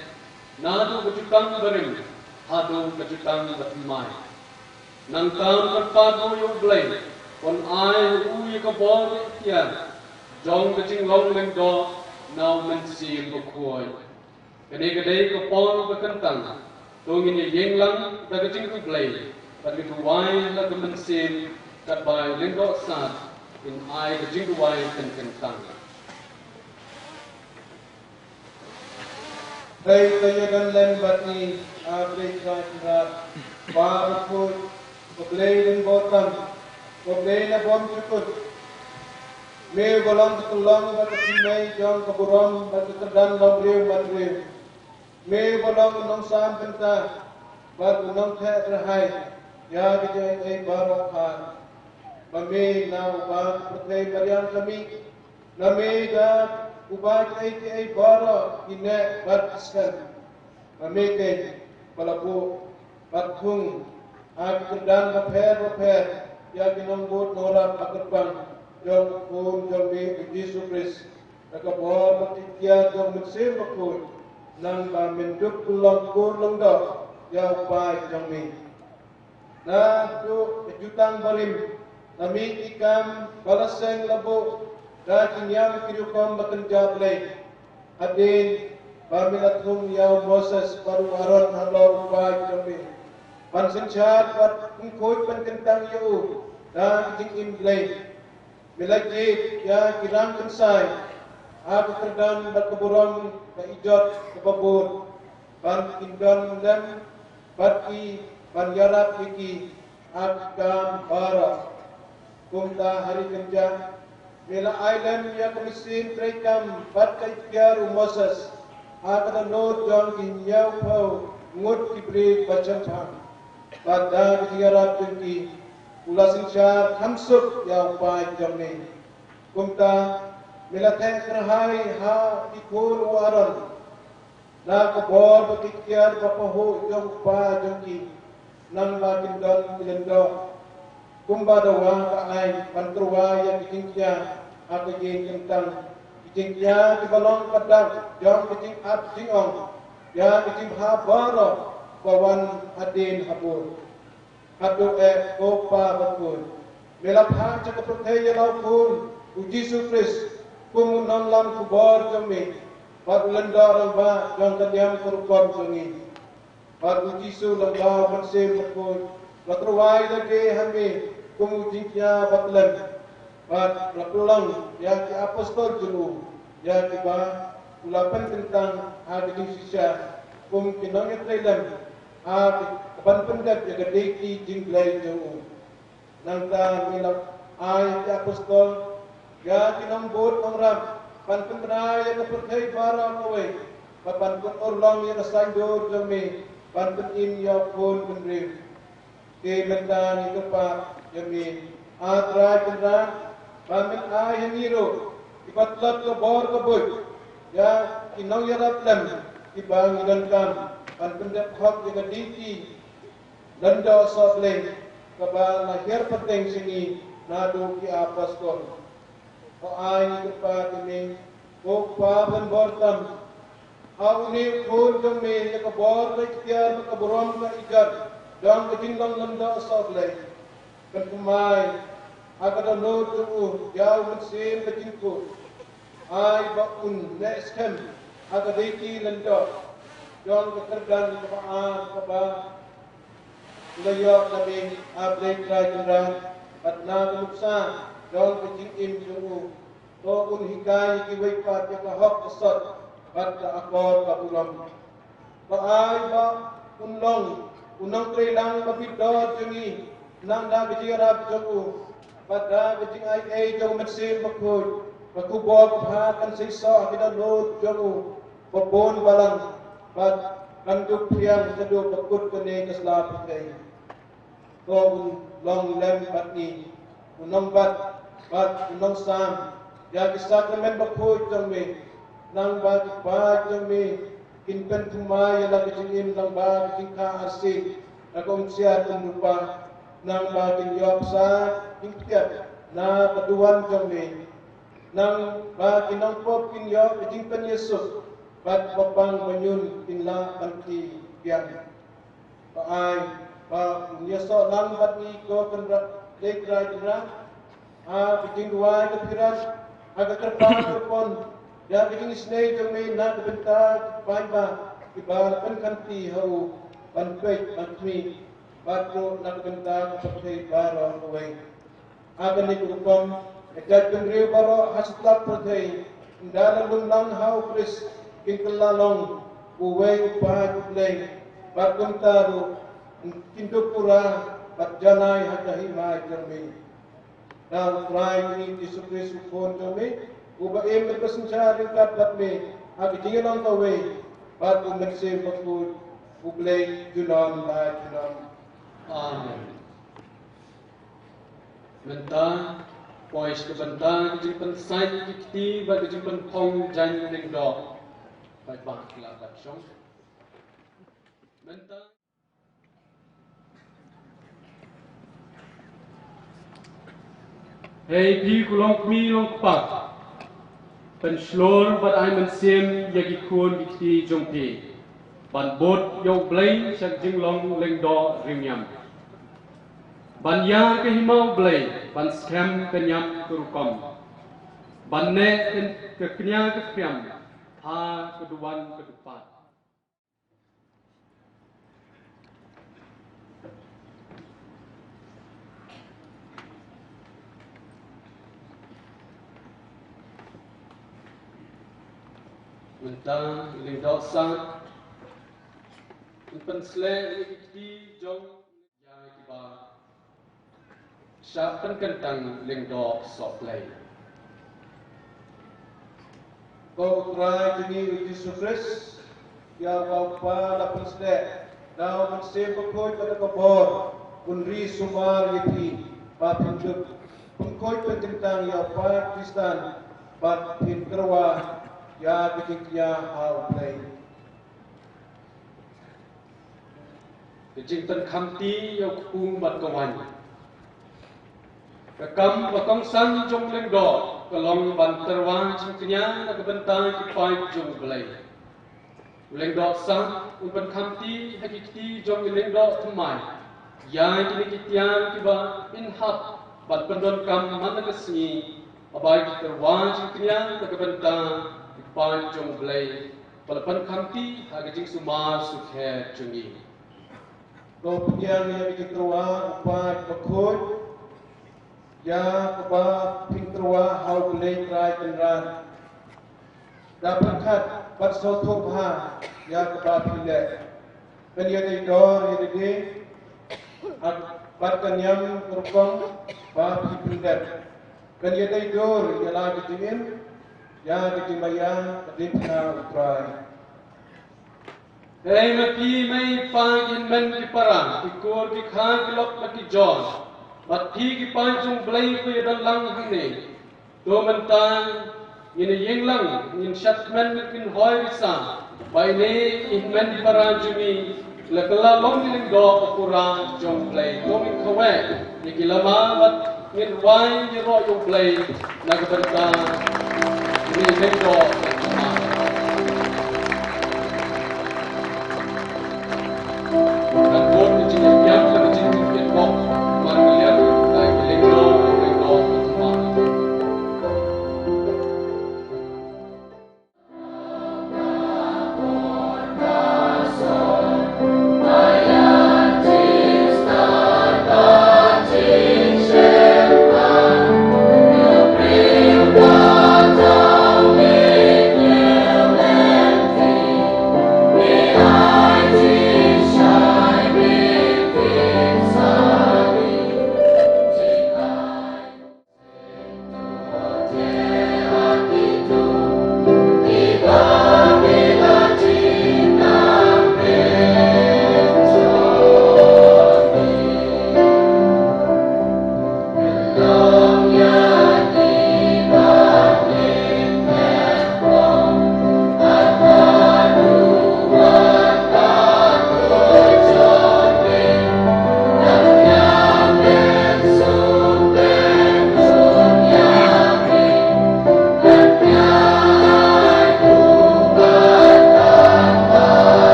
naduh ka jutang barim haduh ka jutang bathymmai. Nangta un kyrpad ruh ïa U Blei un ai ha u ïa ka bor iktiar jong ka jinglong lyngdoh na U Mynsiem Bakhuid. Kane ka dei ka por ba kyntang. To ngin ïeng lang da ka jingkyrkhu Blei, bad ngin duwai la ka mynsiem katba i lyngdoh sad in ai ka jingduwai pynkyntang. Hei, to ïa don lem bad ngi, A Blei Trai Kynrad, Kpa bakhuid, ko Blei lyngba tam, ko Blei na bym jukut. Me uba long ka tyllong bad ka thymmei jong ka burom bad ka kyrdan longbriew manbriew. Me uba long u nongsam bynta bad u nongtheh tyrhai ïa ka jingaiei baroh kha. Ba me na uba ka pyrthei mariang ka mih, Na me da uba kiei kiei baroh ki neh bad ki skhem. Na me keiñ ba la buh bad thung ha ki kyrdan bapher bapher ïa ki nongbud nongrap ha kyrpang jong u Khun jong me u Jisu Khrist. Da ka bor bad ka iktiar jong u Mynsiem Bakhuid, nang ba men dup pynlong kur lyngdoh ïa u paid jong me. Naduh ka jutang barim, na me ki kam ba la seng la buh da ki niam ki rukom ba kynja Blei. Hadien ba me la thung ïa u Moses bad u Aaron halor u paid jong me, ban synshar bad pynkhuid pynkyntang ïa u da ka jingim Blei. Me la jied ïa ki rang kynsai ha ka kyrdan bad ka burom ka ijot kaba bun, ban kyndon lem bad ki, ban ïarap ïa ki ha ki kam baroh. Kumta ha ri kynjah me la ai lem ïa ka mynsiem treikam bad ka iktiar u Moses ha ka dohnud jong ki hynñiewphew ngut ki briew ba shemphang. Bad da ka jingïarap jong ki, u la synshar kham suk ïa u paid jong me. Kumta me la theh kyrhai ha ki khun u Aaron, na ka bor bad ka iktiar ba pahuh jong u kpa jong ki, nang ba kin don ki lyngdoh. Kumba dawa ka aiñ ban tyrwa ïa ki jingkñia ha ka ïing kyntang, ki jingkñia kiba long ka dak jong ka jingap jingong ïa ka jingbha baroh ba wan hadien habud. Haduh eh, ko Kpa bakhuid, me la phah sha ka pyrthei ïa la u Khun u Jisu Khrist kum u nonglam khubor jong me bad u lyngdoh rangbah jong ka niam ka rukom jong ngi. Bad u Jisu lyngba u Mynsiem Bakhuid la tyrwa lade ha me kum u jingkñia ba khlem. Bad la pynlong ïa ki apostol jong u, ïa kiba u la pynkyntang ha ka jingshisha kum ki nongïatreilang ha ka ban pyndep ïa ka deiti jingblei jong u. Nangta me la ai ïa ki apostol, ïa ki nongbud nongrap, ban pynbna ïa ka pyrthei baroh kawei, bad ban pynurlong ïa ka saiñdur jong me ban pynim ïa u khun bynriew. Te mynta ngi kyrpad ïa me, A Trai Kynrad, ba men ai ha ngi ruh kiba tlot ka bor ka buit, ïa ki nongïarap lem kiba ngi donkam ban pyndep hok ïa ka deiti lyngdoh sohblei kaba la hiar pateng sha ngi naduh ki apostol. To ai ngi kyrpad ïa me, ko Kpa ban bor tam, ha une u Khun jong me ïa ka bor, ka iktiar, ka burom, ka ijot jong ka jinglong lyngdoh sohblei. Ban pynmai ha ka dohnud jong u ïa u Mynsiem ka jingkhuid. Ai ba un neh skhem ha ka deiti lyngdoh jong ka kyrdan kaba ar kaba u la ïoh na me, A Blei Trai Kynrad, bad na ka nuksa jong ka jingim jong u, to un hikai ïa kiwei pat ïa ka hok ka sot bad ka akor ka burom. Ba ai ba un long u nongtreilang ba bit dor jong ngi, nang da ka jingïarap jong u bad da ka jingai ei jong u Mynsiem Bakhuid, ba ka bor ka bha kan seisoh ha ki dohnud jong u ba bun balang, bad kan dup phriang shaduh ba kut kane ka sla pyrthei. Ko un long lem bad ngi, u nongbat bad u nongsam ïa ki sakramen bakhuid jong me, nang ba ki paid jong me kin pynthymmai ïa la ka jingim lyngba ka jingkha arsien na ka umsiat umrupa, nang ba kin ïoh bsa jingpyndep na ka duwan jong me, nang ba ki nongpop kin ïoh ka jingpynïasuk bad ba pang ba ñiun kin lah ban kti biang. Ba ai ba un ïasoh lang bad ngi, ko Kynrad, Blei Trai Kynrad, ha ka jingduwai ka phirat, ha ka kyrpad kyrpon ïa ka jingisynei jong me na ka bynta ki paidbah kiba la pynkhanti ha u ban peit ban khmih, bad ruh na ka bynta ka pyrthei baroh kawei. Ha kane ka rukom, ka jaitbynriew baroh ha satlak pyrthei, ynda la lum lang ha U Khrist, kin kylla long uwei u paid U Blei, bad kumta ruh kin dup pura bad janai ha ka hima jong me. Da U Trai jong ngi Jisu Khrist U Khun jong me, uba im bad synshar ryngkat bad me ha ka jingïalong kawei bad U Mynsiem Bakhuid, U Blei junom la junom. Amen. Mynta Poi sha ka bynta ka jingpynsait ki kti bad ka jingpynphong jaiñ lyngdoh. Paidbah ki la dap shong. Mynta. Hei phi ki longkmie longkpa, pynshlur bad ai mynsiem ïa ki khun ki kti jong phi ban bud ïa U Blei sha ka jinglong lyngdoh rim ïam. Ban ïa ka hima U Blei ban skhem ka niam ka rukom, ban neh ka kñia ka khriam ha ka duwan ka dupat. Mynta i lyngdoh san yn pynsleh ïa ki kti jong ïa kiba shah pynkyntang lyngdoh sohblei. Ko U Trai jong ngi U Jisu Khrist, ïa uba U Kpa la pynsleh da U Mynsiem Bakhuid bad da ka bor, un ri sumar ïa phi ba phin dup pynkhuid pynkyntang ïa u paid Khristan bad phin tyrwa ïa ka jingkñia ha U Blei. Ka jingpynkhamti ïa u kpu bad ka waiñ. Ka kam ba kongsan jong u lyngdoh ka long ban tyrwa jingkñia na ka bynta ki paid jong U Blei. U lyngdoh san un pynkhamti ha ki kti jong i lyngdoh thymmai ïa kine ki tiar kiba yn hap ban pyndonkam man la ka sngi, haba ki tyrwa jingkñia na ka bynta ki paid jong U Blei ba la pynkhamti ha ka jingsumar sukher jong ngi. Ko pdiang ïa ka jingtyrwa u paid bakhuid, ïa kaba phin tyrwa ha U Blei Trai Kynrad. Da pyrkhat bad sngewthuh bha ïa kaba phi leh. Phin ïadei dor ïa lade bad ka niam ka rukom ba phi pyndep. Phin ïadei dur ïa la ka jingim, ïa ka jingmaïa ka diengphna U Trai. Hei ma phi mei pa ki hynmen ki para, ki kur ki kha, ki lok bad ki jor, bad phi ki paid jong U Blei kiba ïadon lang hangne. To mynta ngin ïeng lang, ngin shad kmen, ngin hoi risa ba ine i hynmen i para jong ngi la kylla long i lyngdoh ba pura jong U Blei. To ngin kaweh ïa ki lama bad ngin rwai ïaroh ïa U Blei na ka bynta ine i lyngdoh ba pura. Kan bun ka jingïapiang, ka jingïapiang bok, man ka liang, ka lyngdoh, ka lyngdoh ba pura.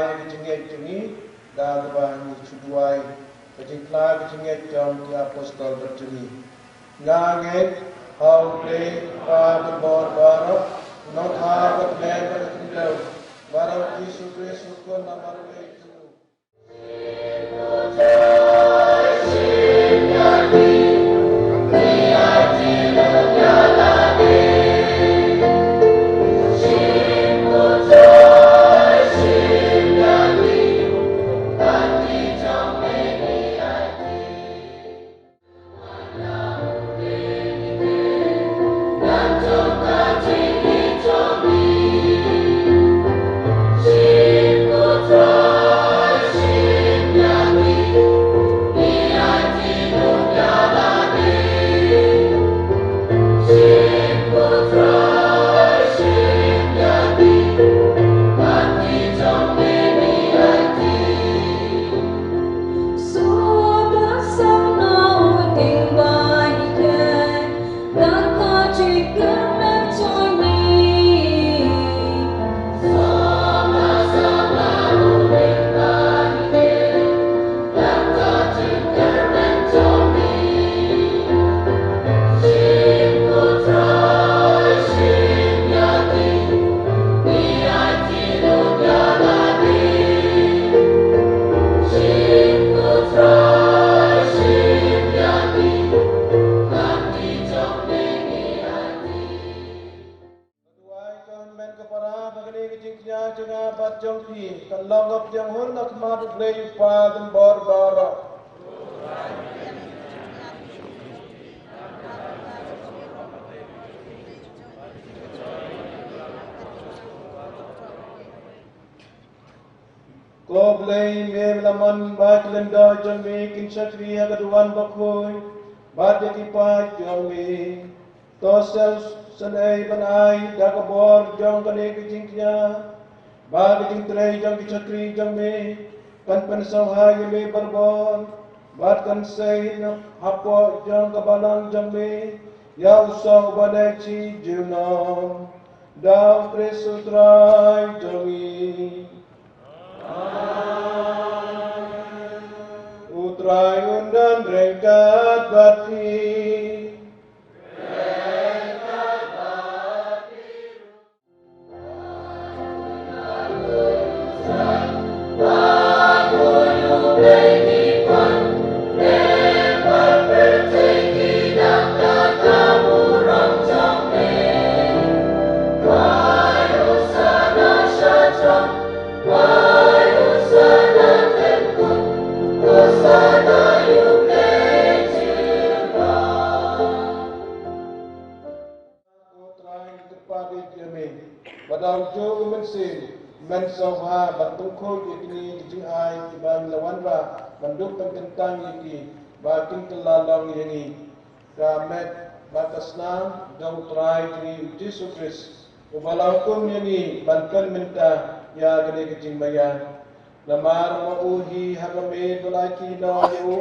Ka jingngeit jong ngi da kaba ngi shu duwai ka jingkhlaiñ ka jingngeit jong ki apostol bad jong ngi. Nga ngeit ha U Blei Kpa Banbor Baroh, u Nongthaw bad u Kmen bad u Khyndew, bad ha U Jisu Khrist u Khun ba marwei jong u. Duwai, ko hynmen ko para, ba kane ka jingkñia jong nga bad jong phi kan long ka pdiang hun ha khmat U Blei U Kpa Banbor Baroh. Ko Blei, me la mon ba ki lyngdoh jong me kin shakri ha ka duwan bakhuid bad ïa ki paid jong me. To sel sngewbha ban ai da ka bor jong kane ka jingkñia ba ka jingtrei jong ki shakri jong me kan pynsngewbha ïa me barabor bad kan sei hapoh jong ka balang jong me ïa u song uba dei shi junom. Da U Khrist U Trai jong ngi. U Trai un don ryngkat bad phi. Ko Trai, ngi kyrpad ïa me ba da u juh u Mynsiem men sngewbha ban pynkhuid ïa kine ki jingai kiba ngi la wanrah, ban dup ban kyntang ïa ki ba kin kylla long ïa ngi ka met bad ka snam jong U Trai jong ngi U Jisu Khrist, uba la hukum ïa ngi ban pynmynta ïa kane ka jingmaïa. Namar ma u hi ha ka miet u la aiti noh ïa u,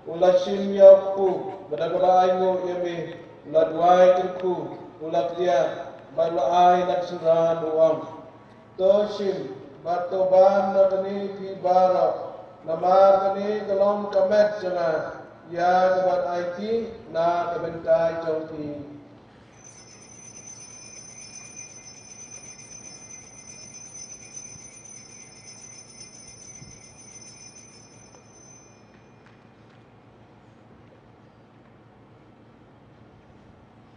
u la shim ïa u kpu, bad da kaba ainguh ïa me u la duwai kyrkhu, u la kdiah bad u la ai na ka synran, u ong: To shim bad to ban na kane phi baroh, namar kane ka long ka met jong nga ïa kaban aiti na ka bynta jong phi.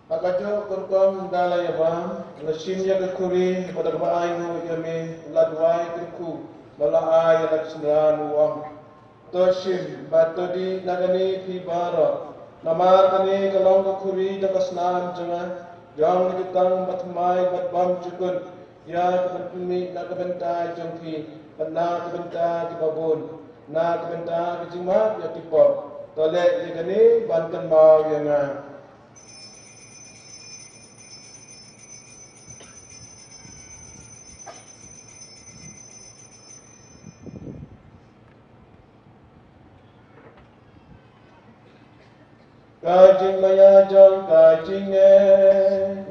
Ha kajuh ka rukom da la ïa bam, u la shim ïa ka khuri bad da kaba ainguh ïa me u la duwai kyrkhu bad u la ai ïa la ka synran, u ong: To shim bad to dih na kane phi baroh, namar kane ka long ka khuri jong ka snam jong nga, jong ka jutang bathymmai bad bymjukut, ïa kaban pynmih na ka bynta jong phi bad na ka bynta kiba bun, na ka bynta ka jingmap ïa ki pop. To leh ïa kane ban kynmaw ïa nga. Ka jingmaïa jong ka jingngeit.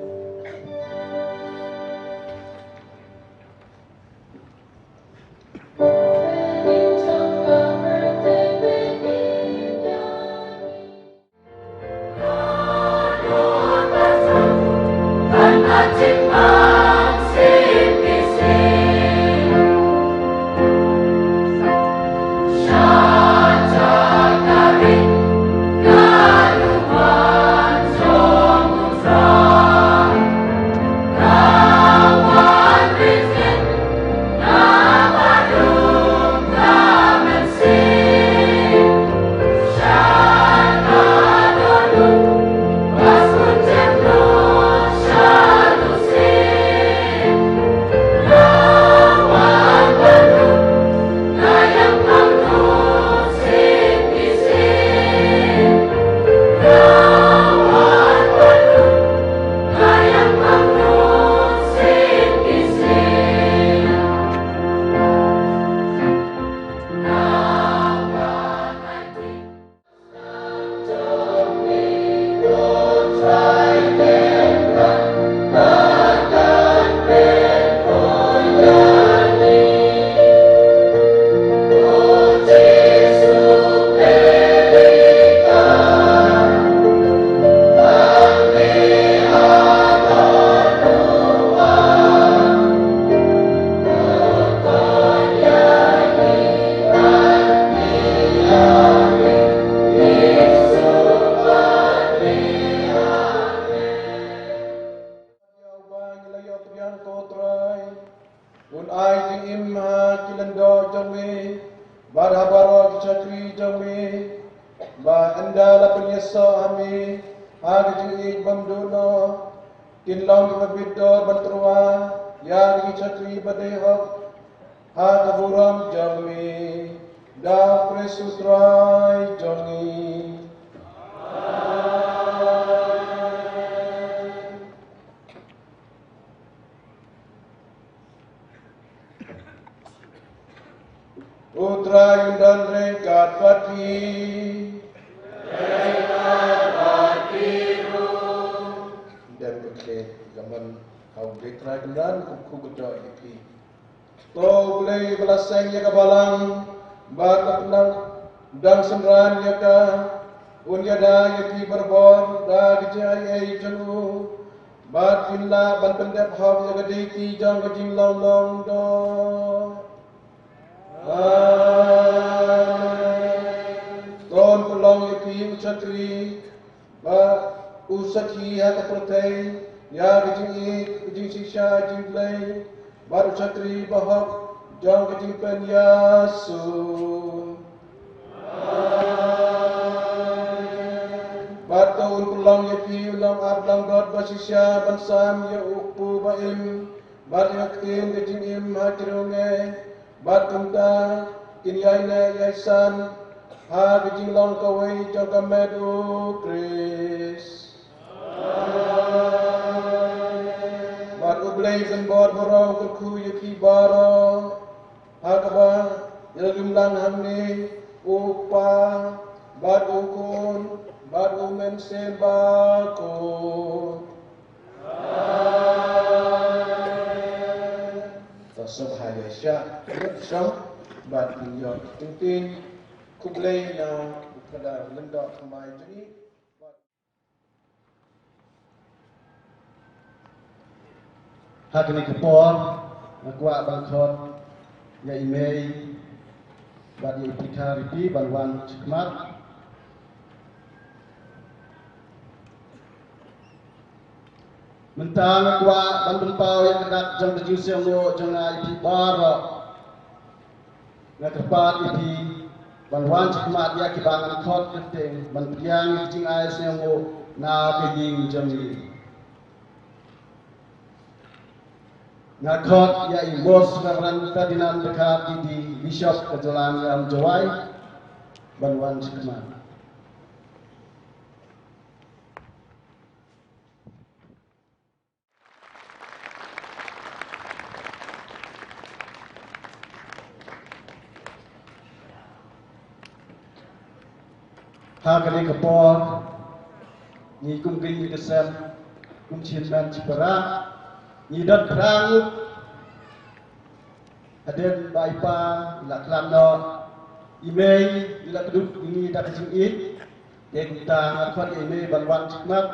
jong me, bad ha baroh ki shakri jong me, ba ynda la pynïasoh ha me ha ka jingïeit bymduh noh, kin long kiba bit dor ban tyrwa ïa ki shakri ba dei hok ha ka burom jong me, da U Khrist U Trai jong ngi. U Trai un don ryngkat bad phi. Ryngkat bad phi ruh. Dep khublei ïa ka mon ha U Blei Trai Kynrad, kyrkhu kyrdoh ïa phi. To U Blei ba la seng ïa ka balang bad ka pyndonkam synran ïa ka, un ïada ïa phi barabor da ka jingaiei jong u, bad phin lah ban pyndep hok ïa ka dei ki jong ka jinglong lyngdoh. Amen. To un pynlong ïa phi u shakri bad u sakhi ha ka pyrthei ïa ka jingïeit, ka jingshisha jong U Blei, bad u shakri bahok jong ka jingpynïasoh. Bad to un pynlong ïa phi u long ap langbrot ba shisha ban sam ïa u kpu ba im, bad ïa ka ktien ka jingim ha ki ryngngai, bad kumta kin ïaineh ïaisan ha ka jinglong kawei jong ka met U Khrist. Bad U Blei u kynbor baroh un kyrkhu ïa phi baroh, ha kaba ïalum lang hangne, U Kpa, bad U Khun, bad U Mynsiem Bakhuid. Amen. To sngewbha ïa shah ïoh shong bad ïoh tingting. Khublei na u Phadar Lyngdoh Thymmai jong ngi. Ha kane ka por nga kwah ban khot ïa i Mei bad ïa i Pritha Ripi ban wan shakhmat. Mynta nga kwah ban pynpaw ïa ka dak jong ka jingsngewnguh jong nga ïa phi baroh. Nga kyrpad ïa phi ban wan shakhmat ïa kiba ngan khot kyrteng ban pdiang ïa ka jingai sngewnguh na ka ïing jong ngi. Nga khot ïa i Most Reverend Ferdinand Dkhar D D, Bishop ka Jylla Niam Jowai, ban wan shakhmat. Ha kane ka por, ngi kum kynja ka sem, kum shi hynmen shi para, ngi don phra ngut. Hadien ba i pa i la khlad noh, i mei i la kdup ïa ngi da ka jingïeit. Te kumta nga khot ïa i mei ban wan shakhmat,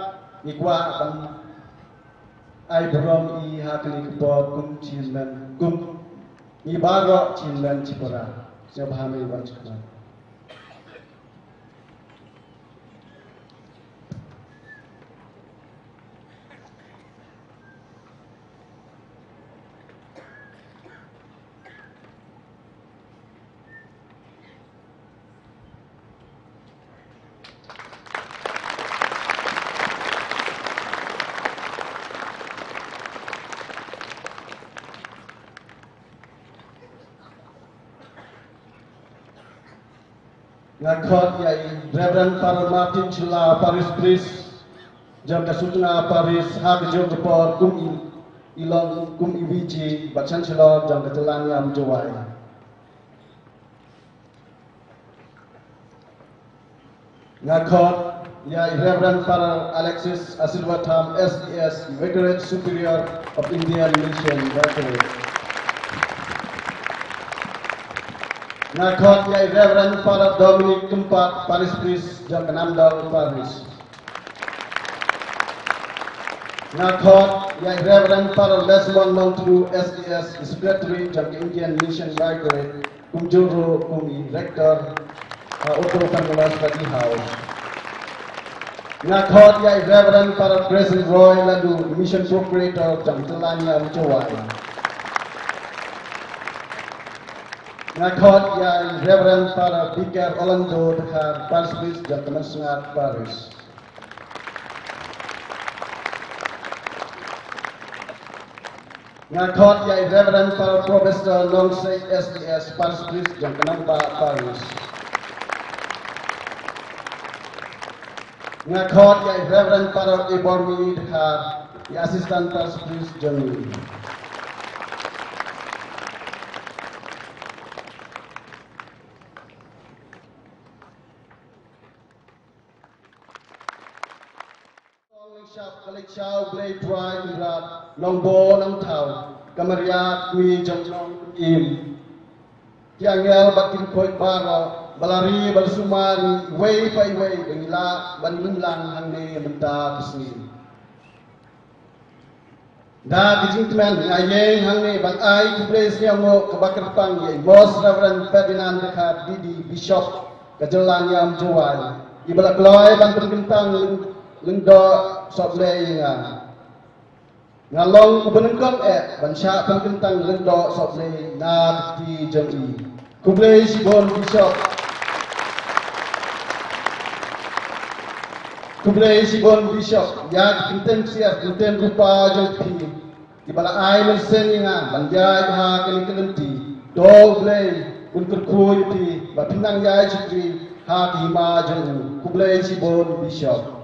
ngi kwah ban ai burom ïa i ha kane ka por kum shi hynmen, kum ngi baroh shi hynmen shi para. Sngewbha mei wan shakhmat. Nga khot ïa i Reverend Father Martin Shylla, Parish Priest jong ka Sutnga Parish, ha kajuh ka por kum i, i long kum i V G bad Chancellor jong ka Jylla Niam Jowai. Nga khot ïa i Reverend Father Alexis Asirvatham, S D S, Vicarage Superior of Indian Mission Vicary. Nga khot ïa i Reverend Father Dominic Kympat, Parish Priest jong ka Namdong Parish. Nga khot ïa i Reverend Father Lesmond Nongtdu, S D S, Secretary jong ka Indian Mission Vicary, kumjuh ruh kum i Rector, uh, Auto Khangawa Study House. Nga khot ïa i Reverend Father Grayson Roy Laddu, Mission Procurator jong ka Jylla Niam Jowai. Nga khot ïa i Reverend Father Vicar Orlando Dkhar, Parish Priest jong ka Mynsngat Parish. Nga khot ïa i Reverend Father Professor Nongsiej S D S, Parish Priest jong ka Nongbah Parish. Nga khot ïa i Reverend Father Ibormi Dkhar, i Assistant Parish Priest jong ngi. Ka leit sha U Blei Trai Kynrad, Nongbah Nongthaw, ka Maria kmie jong U Nongpynim. Ki angel bad ki dkhot baroh, ba la ri ba la sumar iwei pa iwei ba ngi lah ban ïalam lang hangne mynta ka sngi. Da ka jingkmen nga ïeng hangne ban ai khublei sniawngooh kaba kyrpang ïa i Most Reverend Ferdinand Dkhar D D, Bishop ka jylla Niam Jowai, iba la kloi ban pynkyntang lyng-, lyngdoh sohblei ïa nga. Nga long uba nyngkong eh ban shah pynkyntang lyngdoh sohblei na ka kti jong i. Khublei shibun Bishop. Khublei shibun Bishop ïa ki kyntien ksiar kyntien rupa jong phi, kiba la ai mynsiem ïa nga ban ïaid ha kane ka lynti. To U Blei un kyrkhu ïa phi ba phin nang ïaid shakri ha ka hima jong u. Khublei shibun Bishop.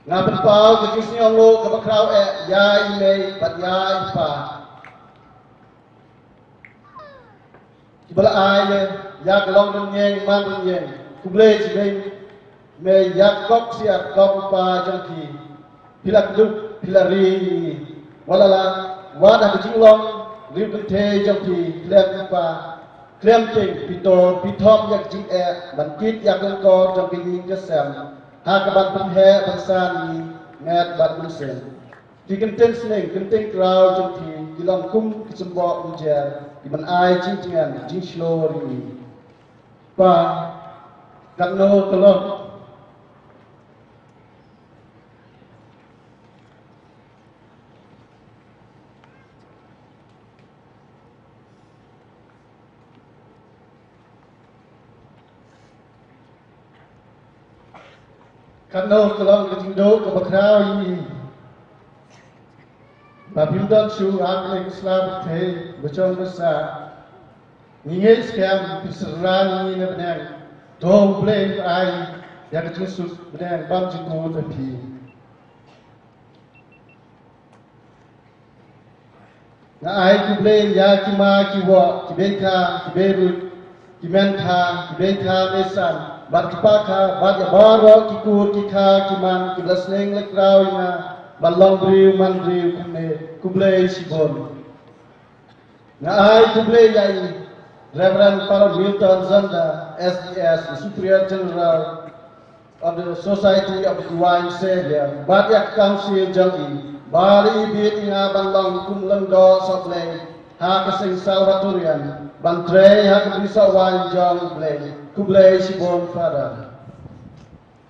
Nga pynpaw ka jingsngewnguh kaba khraw eh ïa i mei bad ïa i pa, kiba la ai ïa ka long rynïeng man rynïeng. Khublei shibun mei ïa ka kop ksiar kop u pa jong phi. Phi la kdup, phi la ri, wat la la, wat ha ka jinglong riew kynthei jong phi, khlem i pa, khlem ktien, phi to, phi thok ïa ka jingeh ban kit ïa ka lyngkor jong ka ïing ka sem, ha kaban pynheh pynsan ïa ngi met bad mynsiem. Ki kyntien sneng kyntien kraw jong phi ki long kum ki symboh mynjer, kiban ai jingtngen jingshlur ïa ngi. Pa, katno ka long. Katno ka long ka jingduh kaba khraw ïa ngi ba phim don shuh ha kane ka sla pyrthei ba shong ba sah. Ngi ngeit skhem phi synran ïa ngi na bneng. To U Blei un ai ïa ka jingsuk bneng bym jukut ïa phi. Nga ai khublei ïa ki ma ki wah, ki beikha, ki beiruh, ki menkha, ki beikha meisan, bad ki pakha, bad ïa baroh ki kur ki kha ki man kiba la sneng la kraw ïa nga ban long briew man briew kumne. Khublei shibun. Nga ai khublei ïa i Reverend Father Milton Zonda, S D S, the Superior General of the Society of the Divine Savior, bad ïa ka Council jong i, bad i bit ïa nga ban long kum lyngdoh sohblei ha ka seng Salvatorian, ban trei ha ka bri sohwaiñ jong U Blei. Khublei shibun Father.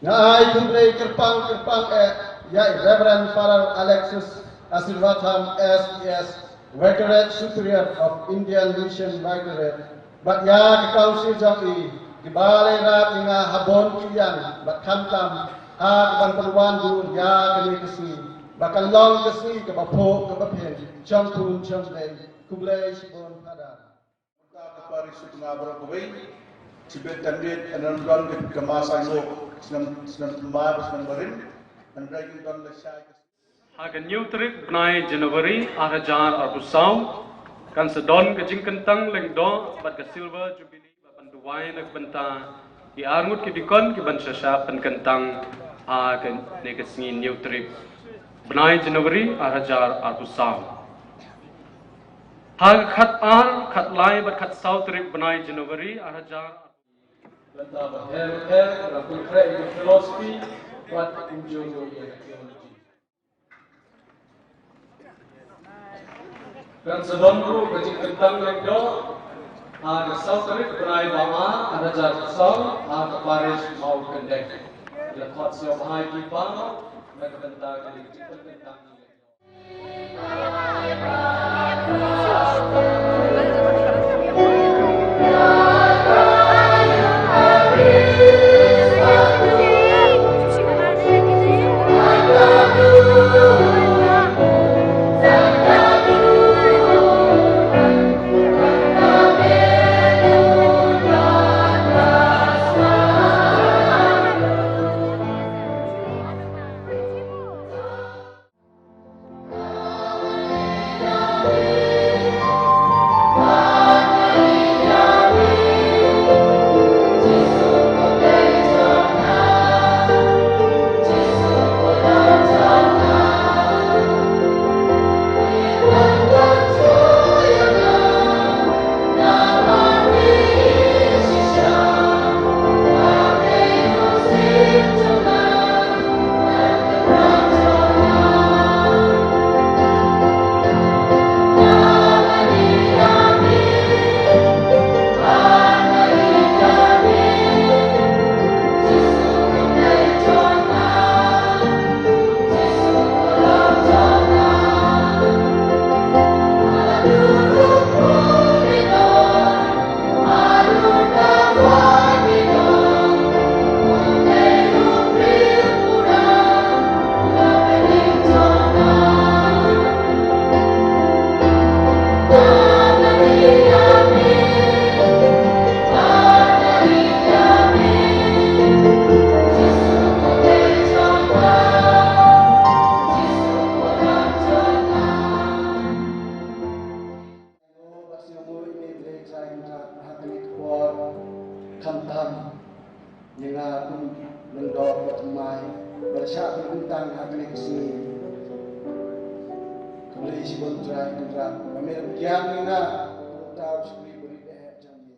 Nga ai khublei kyrpang kyrpang eh ïa i Reverend Father Alexis Asirvatham, S D S, Vicariate Superior of Indian Mission Vicariate, bad ïa ka Council jong i, kiba la ïarap ïa nga ha bun ki liang bad khamtam ha kaban pynwandur ïa kane ka sngi ba kan long ka sngi kaba phuh kaba pher shongkun shongdei. Khublei shibun Father. Ka parish suk na baroh kawei. Tibet tandit, anan don ka, ka masa ngok, snem, snem tymbar, snem barim. Anan don la shai ka. Ha ka hynñiew tarik bnai January ar hajar arphew saw, kan sa don ka jingkyntang lyngdoh bad ka Silver Jubilee, bad ban duwai na ka bynta ki arngut ki dikon ki ban sa shah pynkyntang ha kane ka sngi hynñiew tarik bnai January ar hajar arphew saw. Ha ka khat ar, khat lai bad khat saw tarik bnai January ar hajar. Bynta ba her her, ra pynkreh ïa ka philosophy bad kumjuh ïa ka theology. Kan sa don ruh ka jingkyntang lyngdoh ha ka saw tarik bnai ba ar, ar hajar arphew saw, ha ka parish Mawkyndeng. Ïa khot sngewbha ïa ki baroh na ka bynta ka jingkyntang lyngdoh. Ïa shibun Trai Kynrad ba me la pynïar ïa nga, u tau shakri barit eh jong me.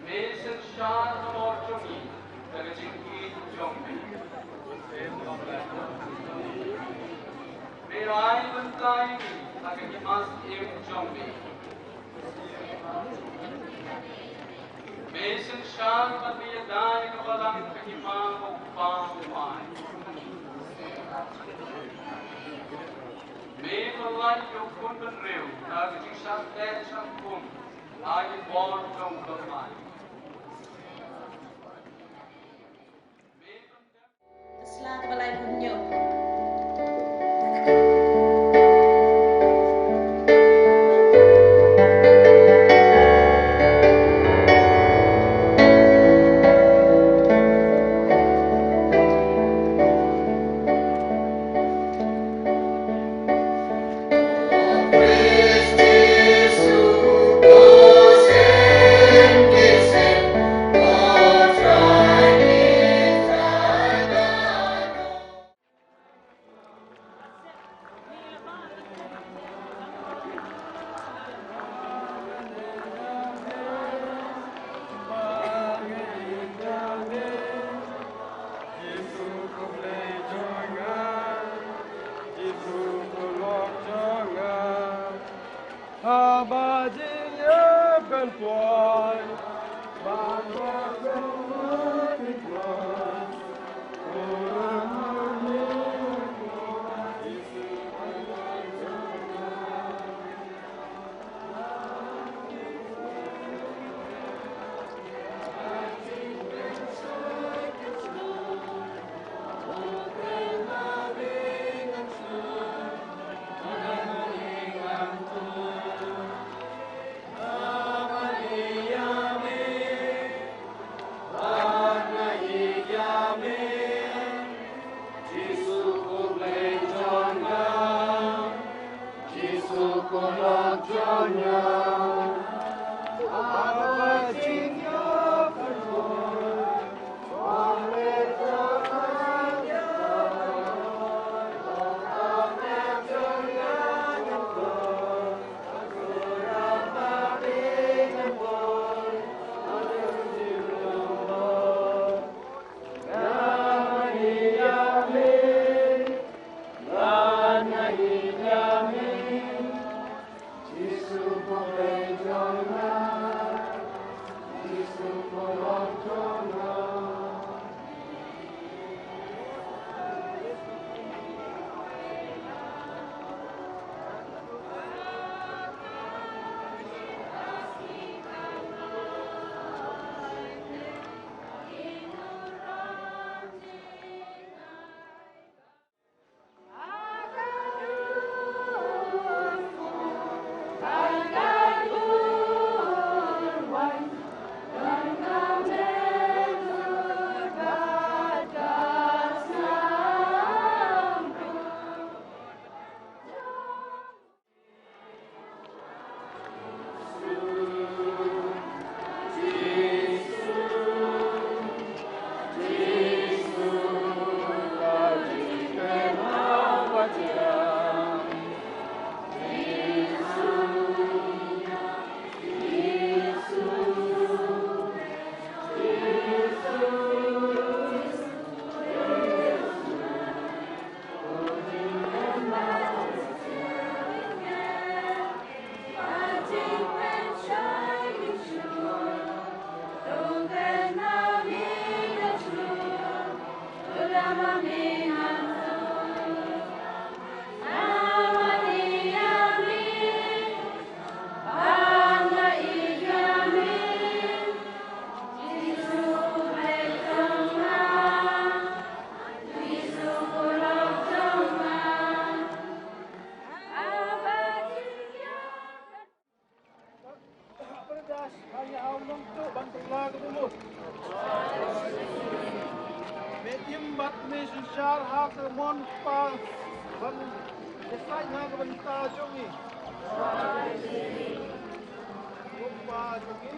Me synshar halor jong ngi da ka jingïeit jong me. Me ai bynta ïa ngi ha ka hima syiem jong me. Me synshar bad me ïada ïa ka balang ha ka hima u Kpa u Trai. Me pynlait ïa u khun bynriew da ka jingshah teh shah kum ha ki bor jong u Trai. Sla kaba lai bun ñiew. Ba ïa u nongtuh ban pynlah ka bamut. Me im bad me synshar ha ka mon Kpa ban ïasaid na ka bynta jong ngi. Ko Kpa jong ngi.